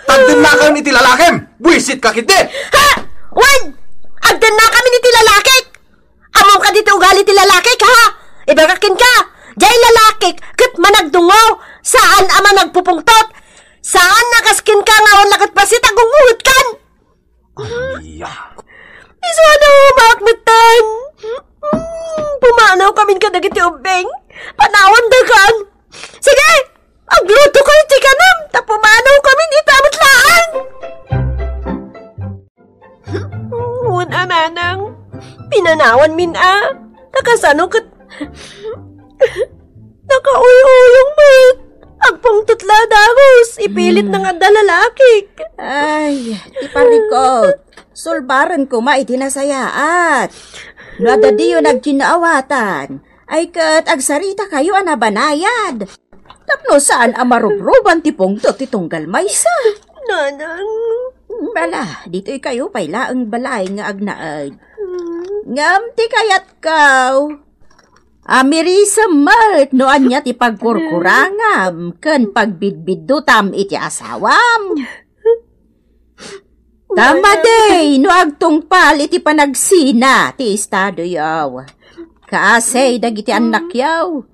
Tagdennakam iti lalakim! Buisit ka ketdi! Ha? Wen! Agdennakam iti lalakik! Ammom kadi ti ugali ti lalakik, ha? Ibagak kenka, diay lalakik ket managdungngaw, saan a managpupungtot. Saan a kas kenka nga awan la ket bassit a gungungetkan. Ania? Isu a naumaak metten. Mm, pumanaw kamin kadagiti ubbing. Panawandakan. Sige, agluto kayo ti kanam, ta pumanaw kamin ita met laeng. Wen a, nanang, pinanawanmin a. Ta kasano ket nakauyuyong met. Agpungtot la a dagus, ipilit na nga adda lalakik. Ay, ti parikot. Sulbaren koma iti nasayaat. No adda diyo nagkinnaawatan, ay ket agsarita kayo a nabanayad. Tapno saan a marubruban ti pungtot ti tunggal maysa. Nanang. Bala, ditoy kayo pay laeng balay nga agnaed. Hmm. Ngem ti kayatko, amirisem met no ania ti pagkurkurangam ken pagbidbiddutam iti asawam. Ta madi no agtungpal iti panagsina ti estadoyo. Kaasi dagiti annakyo.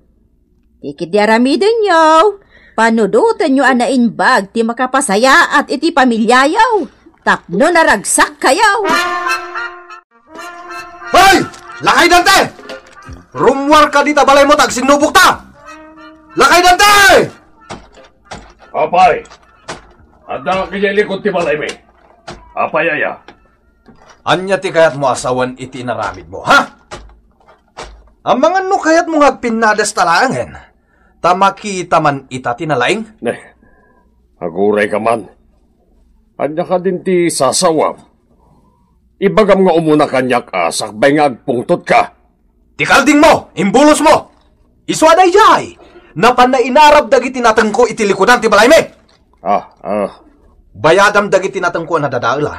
Ti ketdi aramidenyo, panudotenyo a naimbag ti makapasayaat iti pamiliayo tapno naragsak kayo. Hoy! Lakay Dante! Rummuarka dita balaymo ta agsinnubokta! Lakay Dante! Apay, adda ka idiay likod ti balaymi. Apay aya? Ania ti kayatmo a sawen iti inaramidmo, ha? Amangan no kayatmo nga agpinnadas ta laengen, ta makita man ita ti nalaing? Ne, agurayka man. Ania kadin ti sasawam? Ibagam nga umuna kaniak a sakbay nga agpungtotka. Ti kaldingmo, imbulos mo! Isu a daydiay, napanna inarab dagiti natengko iti likudan ti balaymi. Ah, ah. Bayadam dagiti natengko a nadadael, a.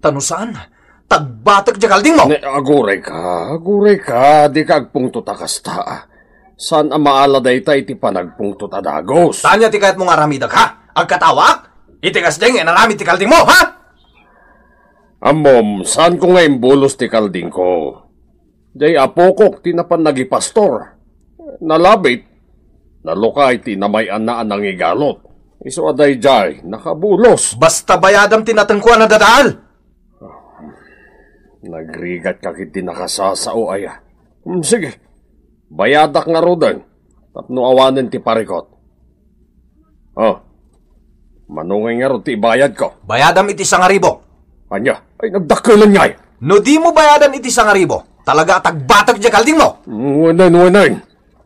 Ta no saan, tagbatek diay kaldingmo. Ne, agurayka, agurayka, dika agpungtot a kasta, a. Saan a maala dayta iti panagpungtot a dagus. Ania ti kayatmo nga aramidek, ha? Agkatawaak? Iti kasdiay nga inaramid ti kaldingmo, ha? Ammom, saanko nga imbulos ti kaldingko. Diay apokok ti napan nagipastor. Nalabit. Nalukay ti namay-anna a nangigalot. Isu a daydiay, nakabulos. Basta bayadam ti natengko a nadadael. Nagrigatka ketdi nakasasao, aya. Hmm, sige. Bayadak ngaruden, tapno awanen ti parikot. Oh, mano ngay ngarud ti ibayadko? Bayadam iti sangaribu. Ania? Ay, nagdakkelen ngay. No dimo bayadam iti sangaribu, talaga a tagbatek diay kaldingmo. Wenno, wenno.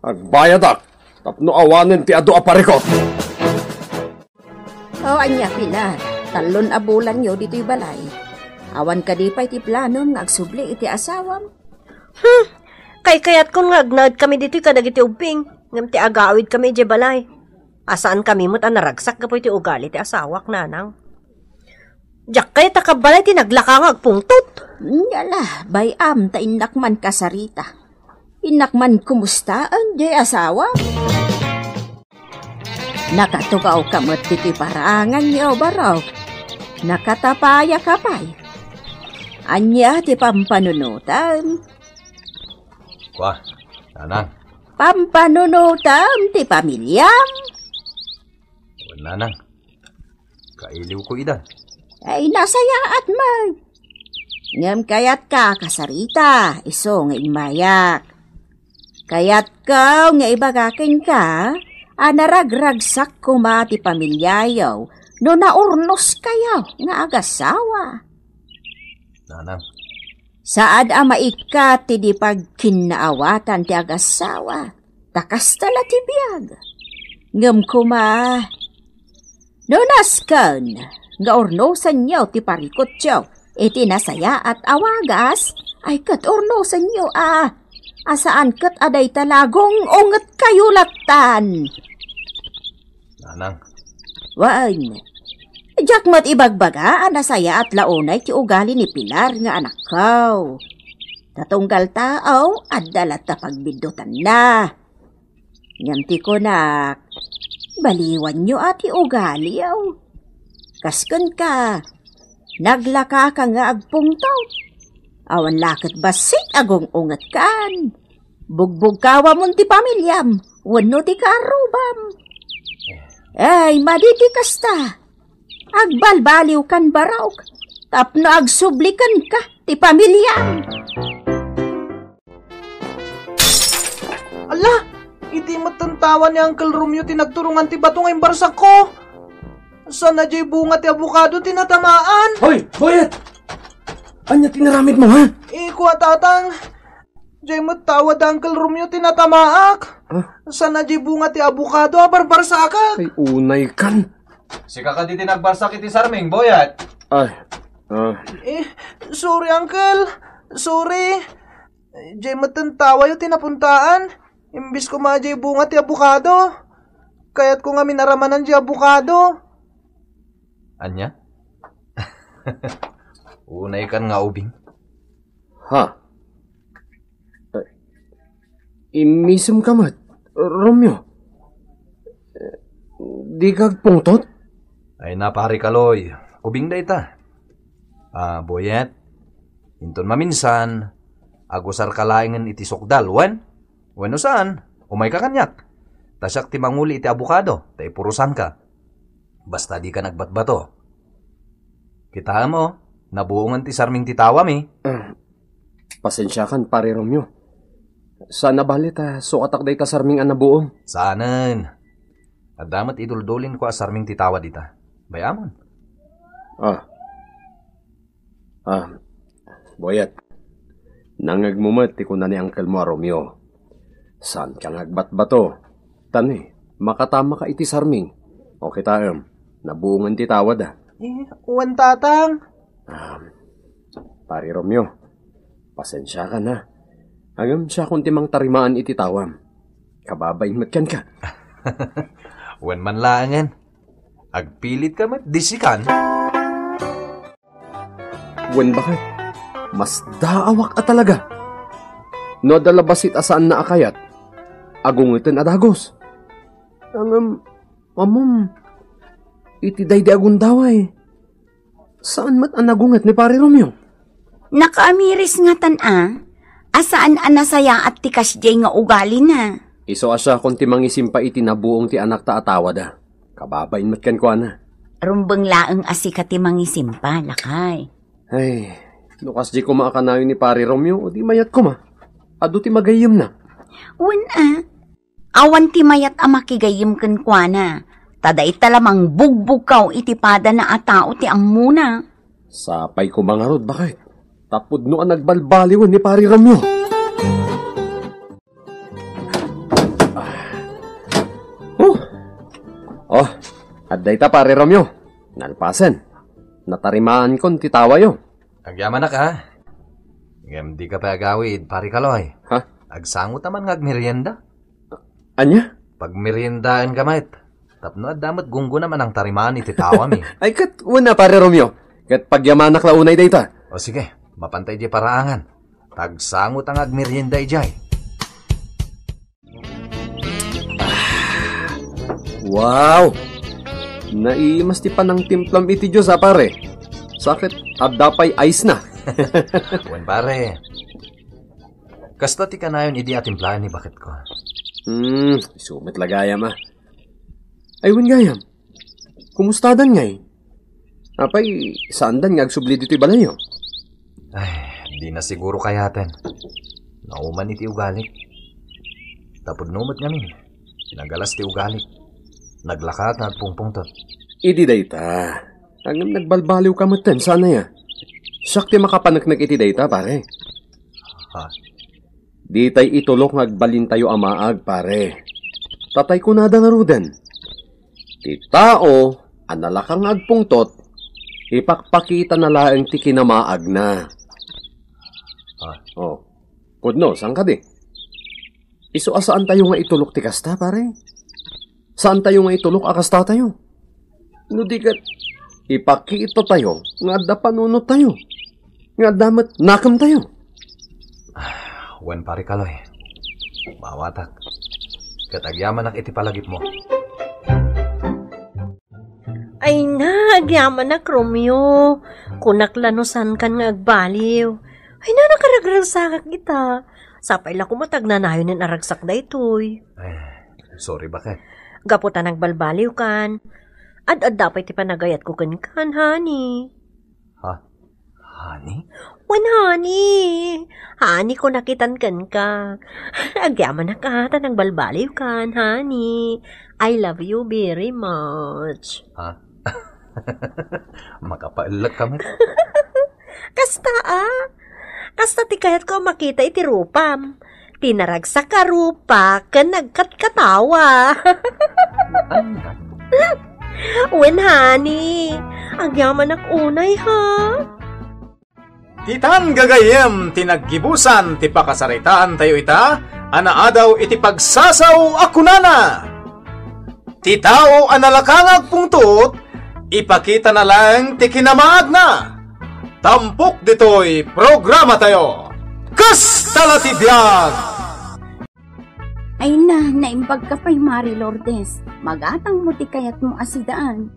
Agbayadak, tapno awanen ti adu a parikot. O, ania, Pilar, tallon a bulanyo ditoy balay. Awan kadi pay ti planom nga agsubli iti asawam? Hmm, kaykayatkon nga agnaed kami ditoy kadagiti ubbing, ngem ti agawid kami idiay balay. A saan kami met a naragsak gapu iti ugali ti asawak, nanang. Diak kayat a kabbalay ti naglaka nga agpungtot. Ala, bay-am ta innak man kasarita. Innak man kumustaen diay asawam. Nakatugawka met ditoy paranganyo, barok. Nakatapayaka pay. Ania ti pampanunotam? Kua, nanang. Pampanunotam ti pamiliam? Wen, nanang. Kailiwko ida. Ay, nasayaat met. Ngem kayatka kasarita, isu nga immayak. Kayatko nga ibaga kenka a naragragsak koma ti pamiliayo no naurnoskayo nga agasawa. Nanang. Saad a maikkat ti di pagkinnaawatan ti agasawa, ta kasta la ti biag. Ngem koma, no nasken nga urnosenyo ti parikutyo iti nasayaat a wagas, ay ket urnosenyo a, a saan ket a dayta la gung-ungetkayo lattan. Nanang. Wen, diak met ibagbaga a nasayaat la unay ti ugali ni Pilar nga anakko. Ta tunggal tao, adda latta pagbiddutanna. Ngem ti kunak, baliwanyo a ti ugaliyo. Kas kenka, naglakaka nga agpungtot. Awan la ket bassit a gung-ungetkan. Bugbugkawamon ti pamiliam wenno ti kaarrubam. Ay, madi ti kasta. Agbalbaliwkan, barok, tapno agsublikenka ti pamiliam. Ala, idi met tawa ni Uncle Romeo ti nagturongan ti bato nga imbarsakko. Saan a diay bunga ti abokado ti natamaan? Hoy, Boyet! Ania ti naramidmo, ha? Ikua, Tatang. Diay met tawa da Uncle Romeo ti natamaak. Ah? Saan a diay bunga ti abokado a barbarsakak. Ay, unaykan. Sika kadi ti nagbarsak iti sarming, Boyet? Ay, ah. Eh, sorry, Uncle. Sorry. Diay met tawayo ti napuntaan. Imbis koma diay bunga ti abokado. Kayatko ngamin aramanan diay abokado. Ania? Unaykan nga ubing? Ha? Eh, immisem ka met, Romeo? Eh, di ka agpungtot? Ay, napari Kaloy, ubing dayta. Ah, Boyet, inton maminsan, agusarka laengen iti sukdal, wen? Wenno saan, umayka kaniak. Ta siak ti manguli iti abokado, ta ipurosanka. Basta dika nagbatbato. Kitaem, o, nabuongen ti sarming ti tawami. Ah, pasensiakan, Pare Romeo. Saan a bale ta sukatak dayta sarming a nabuong. Saanen. Adda met iduldulin ko a sarming ti tawa dita. Bay-amon. Ah. Ah, Boyet. Nangngegmo met ti kuna ni uncle mo a Romeo. Saanka nga agbatbato. Tani, makatamaka iti sarming. O kitaem, nabuongen ti tawada. Eh, wen, Tatang. Ah, Pare Romeo, pasensiakan, ha. Ngem siakon ti mangtarimaan iti tawam. Kababain met kenka. Wen man laengen. Agpilitka met, disikan. Wen, baket, masdaawak a talaga. No adda labasit a saanna a kayat, agungeten a dagus. Ngem, ammom, iti daydi a gundaway, saan met a nagunget ni Pare Romeo. Nakaamiris ngatan a, a saan a nasayaat ti kasdiay nga ugalina. Isu a siakon ti mangisimpa iti nabuong ti anakta a tawada. Kababain met kenkuana. Rumbeng laeng a sika ti mangisimpa, lakay. Ay, no kasdi koma a kanayon ni Pare Romeo, o di mayat koma. Adu ti magayyemna. Wen a, awan ti mayat a makigayyem kenkuana. Ta dayta la mangbugbugkaw iti padana a tao ti ammona. Sapay koma ngarud, baket. Ta pudno a nagbalbaliwen ni Pare Romeo. Oh. Oh, adda ita, Pare Romeo. Nalpasen. Natarimaankon ti tawayo. Agyamanak, a. Ngem dika pay agawid, Pare Kaloy. Ha? Agsango ta man nga agmerienda. Ania? Pagmeriendaenka met. Tapno adda met gunggonam a nangtarimaan iti tawami. Ay, ket wen a, Pare Romeo. Ket pagyamanak la unay dayta. O sige, mapanta idiay paraangan. Tagsango ta nga agmerienda idiay. Wow! Naimas ti panangtimplam iti Dios, a, pare. Sa ket adda pay ice na. Wen, pare. Kasta ti kanayon idi a timplaen ni baketko. Hmm, isu met la gayam, a. Ay, wen gayam. Kumustadan ngay? Apay, saandan nga agsubli ditoy balayyo? Ay, di na siguro kayaten. Nauman iti ugalik. Ta pudno met ngamin, nagalas ti ugalik. Naglaka nga agpungpungtot. Idi dayta, ngem nagbalbaliwka metten, saan aya? Siak ti makapaneknek iti dayta, pare. Ha? Ditay itulok nga agbalintayo a maag, pare. Tatay kunada ngaruden, ti tao a nalaka nga agpungtot, ipakpakitana laeng ti kinamaagna. Ah. Oh. Pudno, saan kadi? Isu a saantayo nga itulok ti kasta, pare. Saantayo nga itulok a kastatayo. No di ket, ipakitatayo nga adda panunottayo, nga adda met nakemtayo. Ah, wen, Pare Kaloy, maawatak. Ket agyamanak iti palagipmo. Ay na, agyamanak, Romeo. Kunak la no saankan nga agbaliw. Ay na, nakaragragsakak ita. Sapay la koma ta agnanayon a ragsak daytoy. Ay, sorry, baket. Gapu ta nagbalbaliwkan. Ad-adda pay ti panagayatko kenkan, honey. Ha? Honey? Wen, honey. Honey, kunak itan kenka. Agyamanak a ta nagbalbaliwkan, honey. I love you very much. Ha? Makapaellek ka met. Kasta, a. Kasta ti kayatko a makita iti rupam. Ti naragsak a rupa ken nagkatkatawa. Ania? Wen, honey. Agyamanak unay, ha? Ditan gagayyem ti naggibusan ti pakasaritaantayo ita a naadaw iti pagsasao a kunana, "Ti tao a nalaka nga agpungtot, ipakitana laeng ti kinamaagna." Tampok ditoy programatayo, Kasta la ti Biag! Ay na, naimbag ka pay, Mari Lourdes. Magatangmo ti kayatmo a sidaan.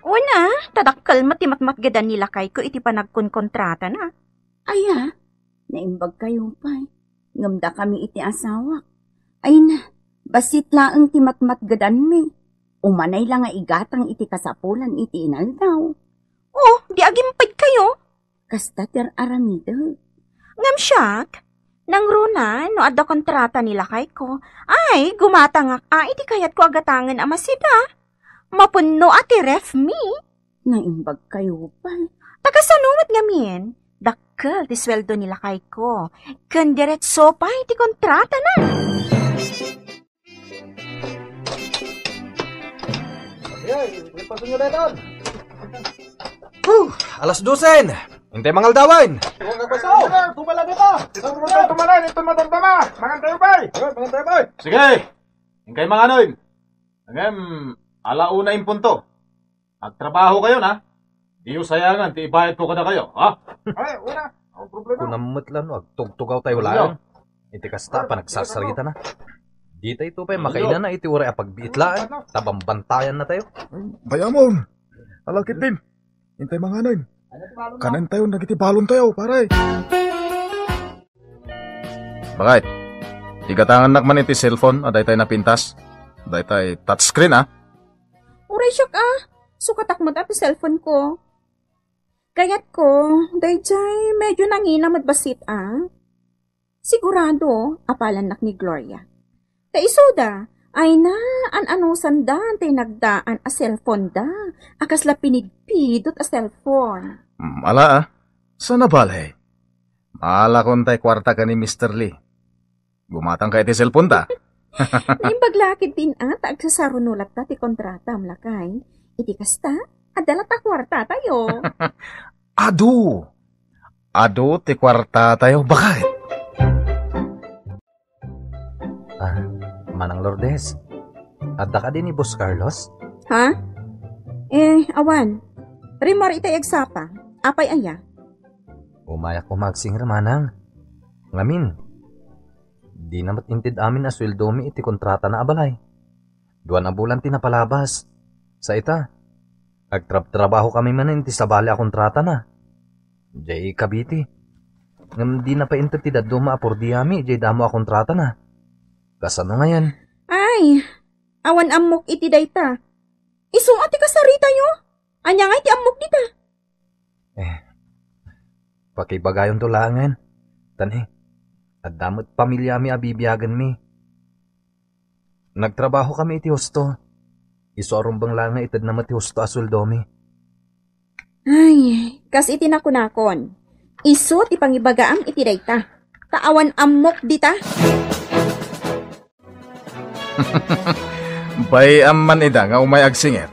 Wen a, ta dakkel met ti matmatgedan ni lakayko iti panagkonkontratana. Aya, naimbag kayo pay. Ngem dakami iti asawak. Ay na, bassit laeng ti matmatgedanmi. Umanay la nga igatang iti kasapulan iti inaldaw. Oh, di agimped kayo? Kasta ti ar-aramidek. Ngem siak, nangruna no adda kontrata ni lakayko, ay, gumatangak a iti kayatko a gatangen a masida. Mapunno a ti ref mi. Naimbag kayo pay. Ta kasano met ngamin? Dakkel ti sueldo ni lakayko, ken diretso pay ti kontratana. Ay, ay, pasunod na ito. Huh! Alas dosen! Intay mangaldawan! Huwag ka paso! Tumala dito! Ito, tumala, ito, madamdama! Mangan tayo, bay! Mangan tayo, bay! Sige! Inkay manganon! Ngem, ala una in punto. Agtrabaho kayo na. Diyo sayangan ti ibayad ko kada kayo, ha? Ay, wala. Ang problema. Kunam met la no agtugtugaw tayo laeng. Iti kasta, panagsarsarita na. Di tayo pay makainana iti uray a pagbiit laeng. Ta bambantayan na tayo. Bayamon. Alakit din. Intay manganon. Kanen tayo, nagiti balon tayo, pare. Bakit? Igatangannak man iti cellphone a daytay napintas. Daytay touchscreen, ah. Uray siak, ah. Sukatak met ti cellphone ko. Kayat ko, dayjay medyo nangina met bassit, ah. Sigurado, apalannak ni Gloria. Ta isuda, ay na, an-anusandan tay nagdaan a cellphone da, a kasla pinigpidot a cellphone. Hmm, ala, ah. Sana bale. Maalakon tay kuarta ken ni Mister Lee. Gumatangka iti cellphone ta. Naimbag la ketdin a ta agsasaruno latta ti kontratam, lakay. Iti kasta, adda latta kuarta tayo. Adu! Adu ti kuarta tayo, bakit? Ah, Manang Lourdes, adda kadi ni Boss Carlos? Ha? Eh, awan. Rimmuar itay agsapa. Apay aya? Umayak koma agsingir, manang. Ngamin, dina met inted amin a sueldomi iti kontratana a balay. Dua a bulan ti napalabas. Sa ita, agtrabtrabahokami manen iti sabali a kontratana. Jay Cavite. Ngem dina pay inted ti dadduma a purdiami jay damo a kontratana. Kasano ngayen? Ay, awan ammok iti dayta. Isu a ti kasaritayo? Ania ngay ti ammok dita? Eh, pakibagayonto laengen. Tan, eh, adda met pamiliami a bibiagenmi. Nagtrabahokami iti husto. Isu a rumbeng laeng nga itedna met ti husto a sueldomi. Ay, kas iti nakunakon, isu ti pangibagaam iti dayta. Ta awan ammok dita. Bay-am man ida nga umay agsingir.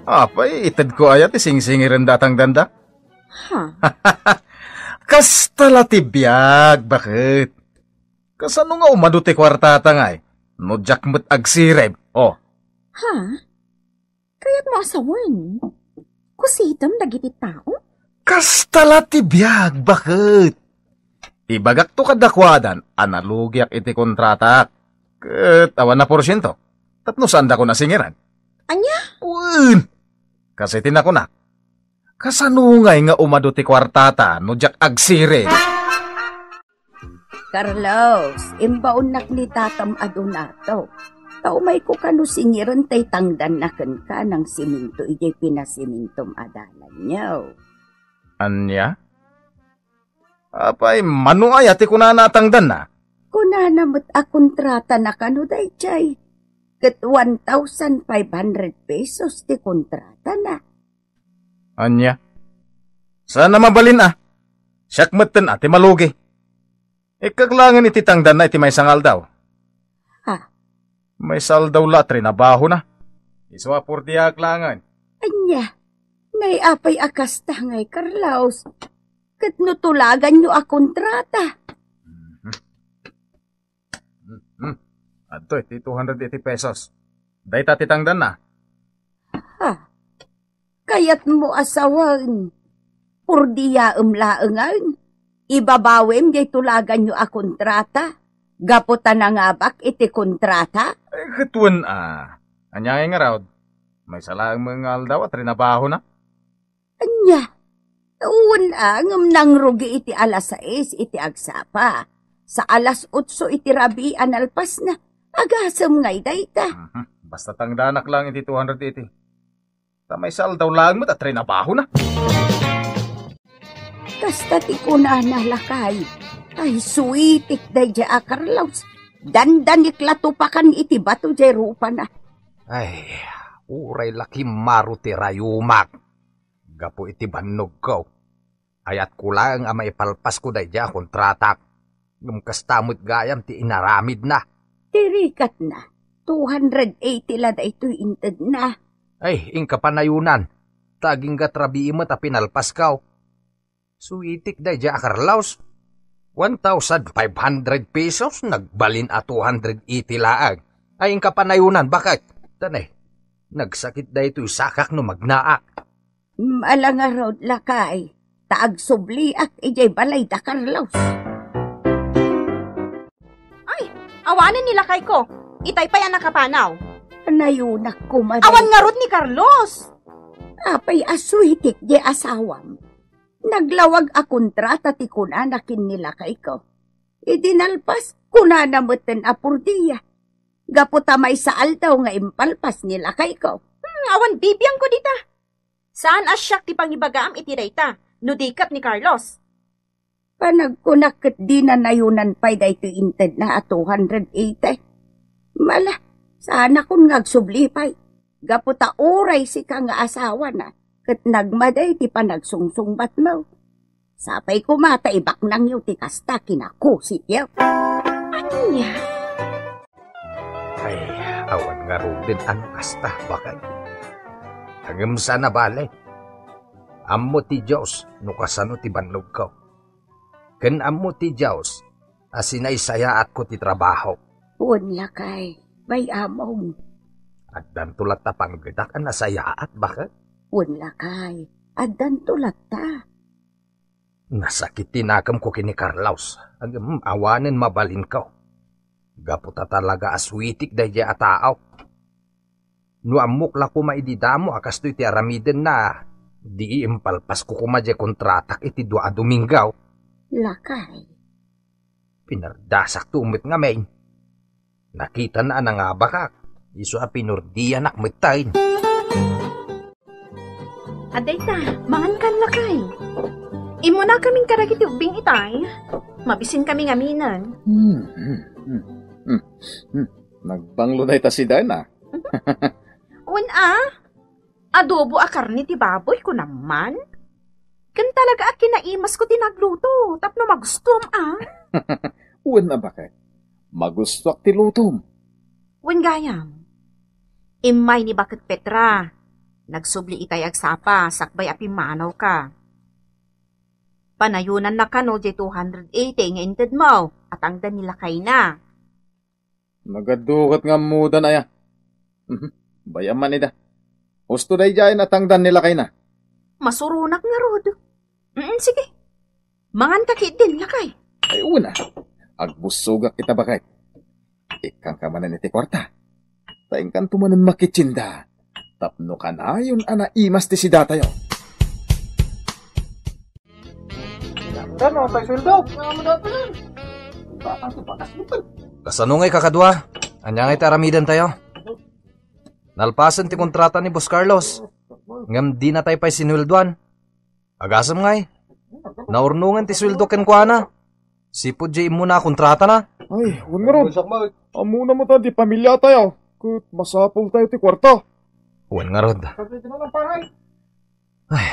Apay, itedko aya ti singsingirenda a tangdanda? Ha? Kasta la ti biag, baket. Kasano nga umadu ti kuartata ngay? No diak met agsirib, oh. Ha? Kayatmo a sawen? Kusitem dagiti tao? Kasta la ti biag, baket. Ibagakto kadakuadan a nalugiak iti kontratak. Ket awan a porsiento. Tapno saandakon a singiran. Ania? Wen! Kas iti nakunak, kasano ngay nga umadu ti kuartata no diak agsirib? Carlos, imbaonnak ni tatam a donato. Ta umayko kano singiren tay tangdanna kenka nangsiminto idiay pinasimintom a dalanyo. Ania? Apay, mano aya ti kunana a tangdanna? Kunana met a kontratana kano daydiay. Ket one thousand five hundred pesos ti kontratana. Ania? Saan a mabalin a. Siak metten a ti malugi. Ikkak laengen iti tangdanna iti maysa nga aldaw. Ha? Maysa aldaw la a trinabahona. Isu a purdiaek laengen. Ania? Nay apay a kasta ngay, Carlos? Ket no tulaganyo a kontrata? Mhm. Hmm, hmm. Adtoy ti two hundred eighty pesos. Dayta ti tangdanna. Ha? Kayatmo a sawen, purdiaem laengen, ibabawem jay tulaganyo a kontrata, gapu ta nangabak iti kontrata? Eh, ket wen a. Ania ngay ngarud? Maysa laeng met nga aldaw a trinabahona. Ania? Wen a, ngem nangrugi iti alas sais iti agsapa. Sa alas otso iti rabii a nalpasna, agasem ngay dayta. Mhm. Basta tangdanak laeng iti two hundred eighty. Ta maysa aldaw laeng met a trinabahona. Kasta ti kunana, lakay. Ay, suitik daydiay a Carlos. Dandanik la tupakan iti bato jay rupana. Ay, uray la kimmaro ti rayumak. Gapu iti bannogko. Ayatko laeng a maipalpasko daydiay a kontratak. Ngem kasta met gayam ti inaramidna. Ti rikatna, two hundred eighty la daytoy intedna. Ay, inka panayonan. Ta agingga rabii met a pinalpasko. Suitik daydiay a Carlos. One thousand five hundred pesos, nagbalin a two hundred eighty laeng. Ay, inka panayonan, baket? Tanay, nagsakit daytoy sakak no magnaak. Ala ngarud, lakay, ta agsubliak idiay balay da Carlos. Ay, awanen ni lakayko. Itay pay a nakapanaw. Panayonak koma. Awan ngarud ni Carlos. Apay a suitik di asawam. Naglawag a kontrata ti kunana ken ni lakayko. Idi nalpas, kunana metten a purdiya. Gapu ta maysa aldaw nga impalpas ni lakayko. Hmm, awan bibiangko dita. Saan a siak ti pangibagaam iti dayta, no di ket ni Carlos? Panagkunak ket dina nayonan pay daytoy intedna a two hundred eighty. Mala, saanakon nga agsubli pay. Gapu ta uray sika nga asawana, ket nagmadi ti panagsungsungbatmo. Sapay koma ta ibaknangyo ti kasta ken a kusityo. Ania? Ay, awan ngaruden a no kasta, baket. Ngem saan a bale. Ammo ti Dios no kasano ti bannogko. Ken ammo ti Dios a sinaysayaatko ti trabaho. Wen, lakay, bay-amon. Addanto latta panggedak a nasayaat, baket? Wen, lakay, addanto latta. Nasakit ti nakemko ken ni Carlos. Ngem awanen mabalinko. Gapu ta talaga a suitik daydiay a tao. No ammok la koma idi damo a kastoy ti aramidenna, di impalpasko koma diay kontratak iti dua a Domingo. Lakay. Pinardasakto met ngamin. Nakitana a nangabakak, isu a pinurdianak metten. Adda ita, mangan kan, lakay. Immunakamin kadagiti ubbing itay. Mabisinkami ngaminen. Hmm, hmm, hmm, hmm, hmm. Nagbanglo dayta si Dana. Wen a, adobo a karne ti baboy, kunam man. Ken talaga a kinaimasko ti nagluto, tapno magustuam a. Wen a, baket. Magustuak ti lutom. Wen gayam. Immay ni baket Petra. Nagsubli itay agsapa, sakbay a pimmanawka. Panayonanna kano diay two hundred eighty nga intedmo, a tangdan ni lakayna. Nagadu ket nga ammodan aya. Mhm. Bay-am man ida. Husto daydiay a tangdan ni lakayna. Masuronak ngarud. Mm, sige. Manganka ketdin, lakay. Ay, una. Agbussogak ita, baket. Ikkanka manen iti kuarta. Ta inkanto manen makitsinda. Tapno kanayon a naimas ti sidatayo. Ano, tay sweldo? Ano dapat yan? Batang ti bakas mo, tay. Kasano ngay, kakadua? Ania ngay ti aramidentayo? Nalpasen ti kontrata ni Boss Carlos. Ngem dinatay pay sinueldoan. Agasem ngay. Naurnongen ti sueldo kenkuana. Sipud diay immuna a kontratana. Ay, wen ngarud. Ammona met a di pamiliatayo. Ket masapultayo ti kuarta. Wen ngarud. Ay.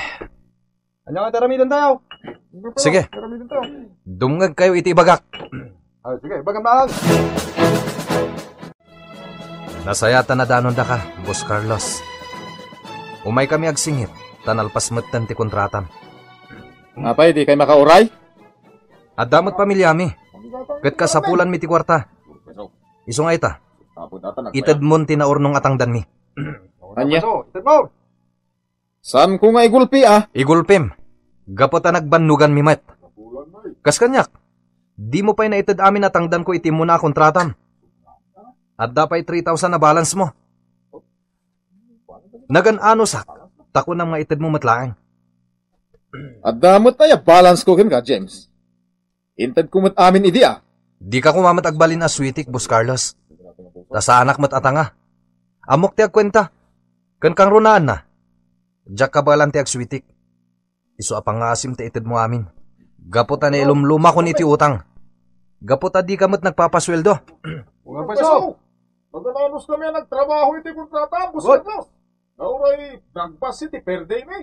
Ania nga ti aramidentayo? Sige. Ti aramidentayo. Dumngegkayo iti ibagak. Ay, sige, ibagam lang. Nasayaat a nadanondaka, Boss Carlos. Umaykami agsingir, ta nalpas metten ti kontratam. Apay, dikay makauray? Adda met pamiliami. Ket kasapulanmi ti kuarta. Isu nga ita, itedmon ti naurnong a tangdanmi. Ania? Itedmo. Saanko nga igulpi, a? Igulpim. Gapu ta nagbannoganmi met. Kas kaniak, dimo pay naited amin a tangdanko iti immuna a kontratam. Adda pay three thousand a balance mo. Nagan-anosak, ta kunam nga itedmo met laeng. Adda met aya balance ko kenka, James. Intedko met amin idi, a. Dika koma met agbalin a suitik, Boss Carlos. Ta saanak met a tanga. Ammok ti agkuenta. Ken kangrunaanna, diak kabaelan ti agsuitik. Isu a pangngaasim ti itedmo amin. Gapu ta nailumlumakon iti utang. Gapu ta dika met nagpapasueldo. Nga peso. Magananos kami a nagtrabaho iti kontrata, Boss Carlos. Nauray, nagbasi ti perdemi.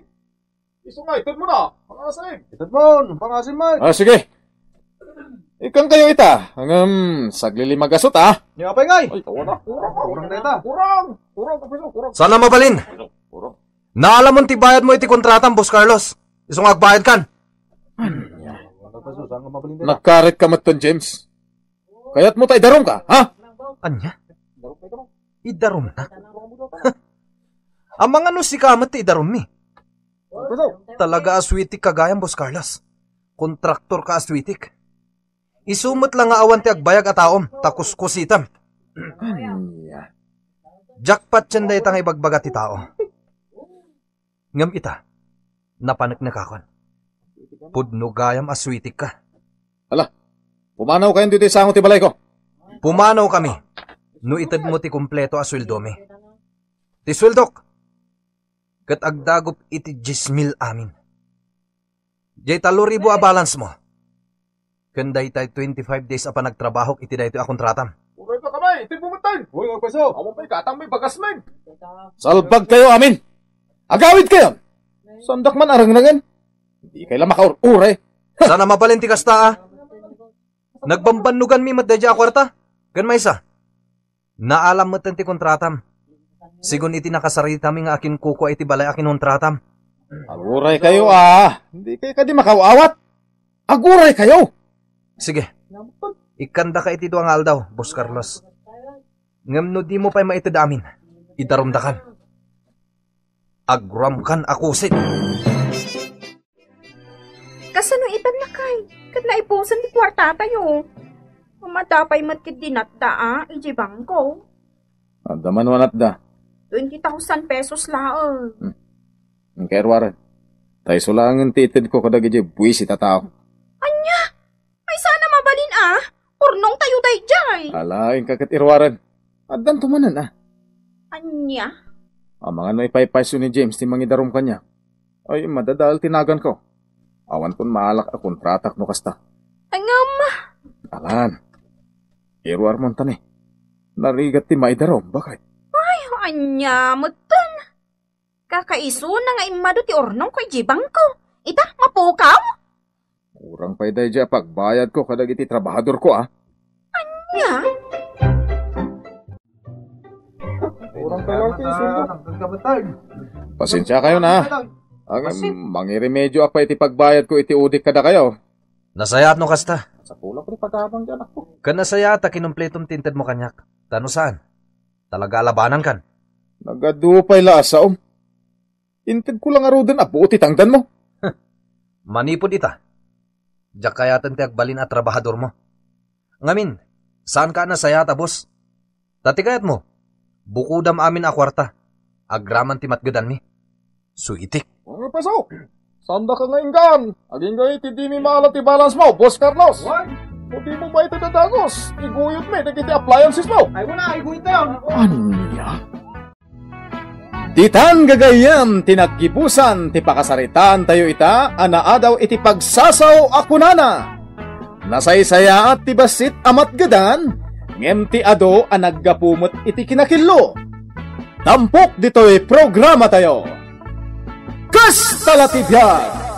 Isu nga, ited mo na. Pangasim. Ited mo, pangasim, Mike. Ah, sige. Ikkan kayo ita. Ngem, saglili magasot, ah. Ni apay ngay? Ay, tawa na. Kurang, kurang dayta. Kurang. Kurang, Professor, kurang. Sana mabalin. Kurang. Naalamon ti bayad mo iti kontratam, Boss Carlos. Isu nga agbayad kan. Ano, Professor, saan ka mabalin dayta? Nagkarit ka met ton, James. Kayat mo ta idarum ka, ha? Anya? Idarum na? Amangan no sika met ti idarum mi. Talaga a sweetik ka gayam, Boss Carlos. Kontraktor ka a sweetik. Isu met la nga awan ti agbayag a taom, ta kuskusitem. Ania? Jackpot yan dayta nga ibagbaga ti tao. Ngem ita, napaneknekakon. Pudno gayam a sweetik ka. Ala, pumanaw kayon ditoy sango ti balayko. Pumanaw kami, no ited mo ti kompleto a sueldomi. Ti sueldok, ket agdagup iti dies mil amin. Diay tallo ribu a balance mo. Ken daytay twenty-five days a panagtrabahok iti daytoy a kontratam. Uray pa kamay, ited mo metten. Uy, agpaso. Awan pay katang may bagas men. Salbag kayo amin. Agawid kayon. Sandak man arengnengen. Di kay la makaur-uray. Sana mabalin ti kasta, ah. Nagbambannugan mi met daydiay a kuarta. Ken maysa, naalam metten ti kontratam. Sigun iti nakasaritami nga akinkukua iti balay a kinontratam. Aguray kayo, ah. Hindi kayo kadi makaw-awat. Aguray kayo. Sige. Ikkandaka iti dua nga aldaw, Boss Carlos. Ngem no dimo pay maited amin, idarumdakan. Agruamkan a kusit. Kasano itan, lakay? Ket naipusan ti kuartatayo. Madapay met ket dinatda, ah, idiay bangko. Adda man wanatda. Twenty thousand pesos laeng. Hmm. Inkay ruaren. Ta isu laengen ti itedko kadagiti buisit a tao. Ania? Ay, sana mabalin, ah. Urnongtayo daydiay. Ala, inka ket iruaren. Addanto manen, ah. Ania? Amangan no ipaypayso ni James ti mangidarum kaniak. Ay, madadael ti naganko. Awanton maalak a kontratak no kasta. Ay, ngem. Alan. Iruarmon ta ni. Narigat ti maidarum, bakay. Ay, ania metten? Kakaisuna nga immadu ti urnongko idiay bangko. Ita, mapukaw? Kurang pay daydiay a pagbayadko kadagiti trabahadorko, ah. Ania? Kurang pay lang ti sueldo. Pasensia kayo na. Ang mangiremedio ak pay iti pagbayadko iti udik kadakayo. Nasayaat no kasta. Sapulak ni pagabang di anakko. Ken nasayaat a kinumpletom ti inted mo kaniak. Ta no saan, talaga a labanan kan. Nagadu pay la a saom. Intedko la ngaruden a buo ti tangdanmo. Manipud ita, diak kayaten ti agbalin a trabahadormo. Ngamin, saanka a nasayaat a boss? Ta ti kayatmo, bukodam amin a kuarta, agraman ti matgedanmi. Suitik. Mga paso, sandaka nga inggan. Agingga iti dimi maala ti balance mo, Boss Carlos. What? No dimo maited a dagus, iguyod mi dagiti appliances mo. Ay, wala, iguyod tayo. Ania? Ditan gagayyem ti naggibusan ti pakasaritaan tayo ita a naadaw iti pagsasao a kunana, nasaysayaat ti bassit a matgedan, ngem ti adu a naggapu met iti kinakillo. Tampok ditoy programa tayo. Kasta la ti biag!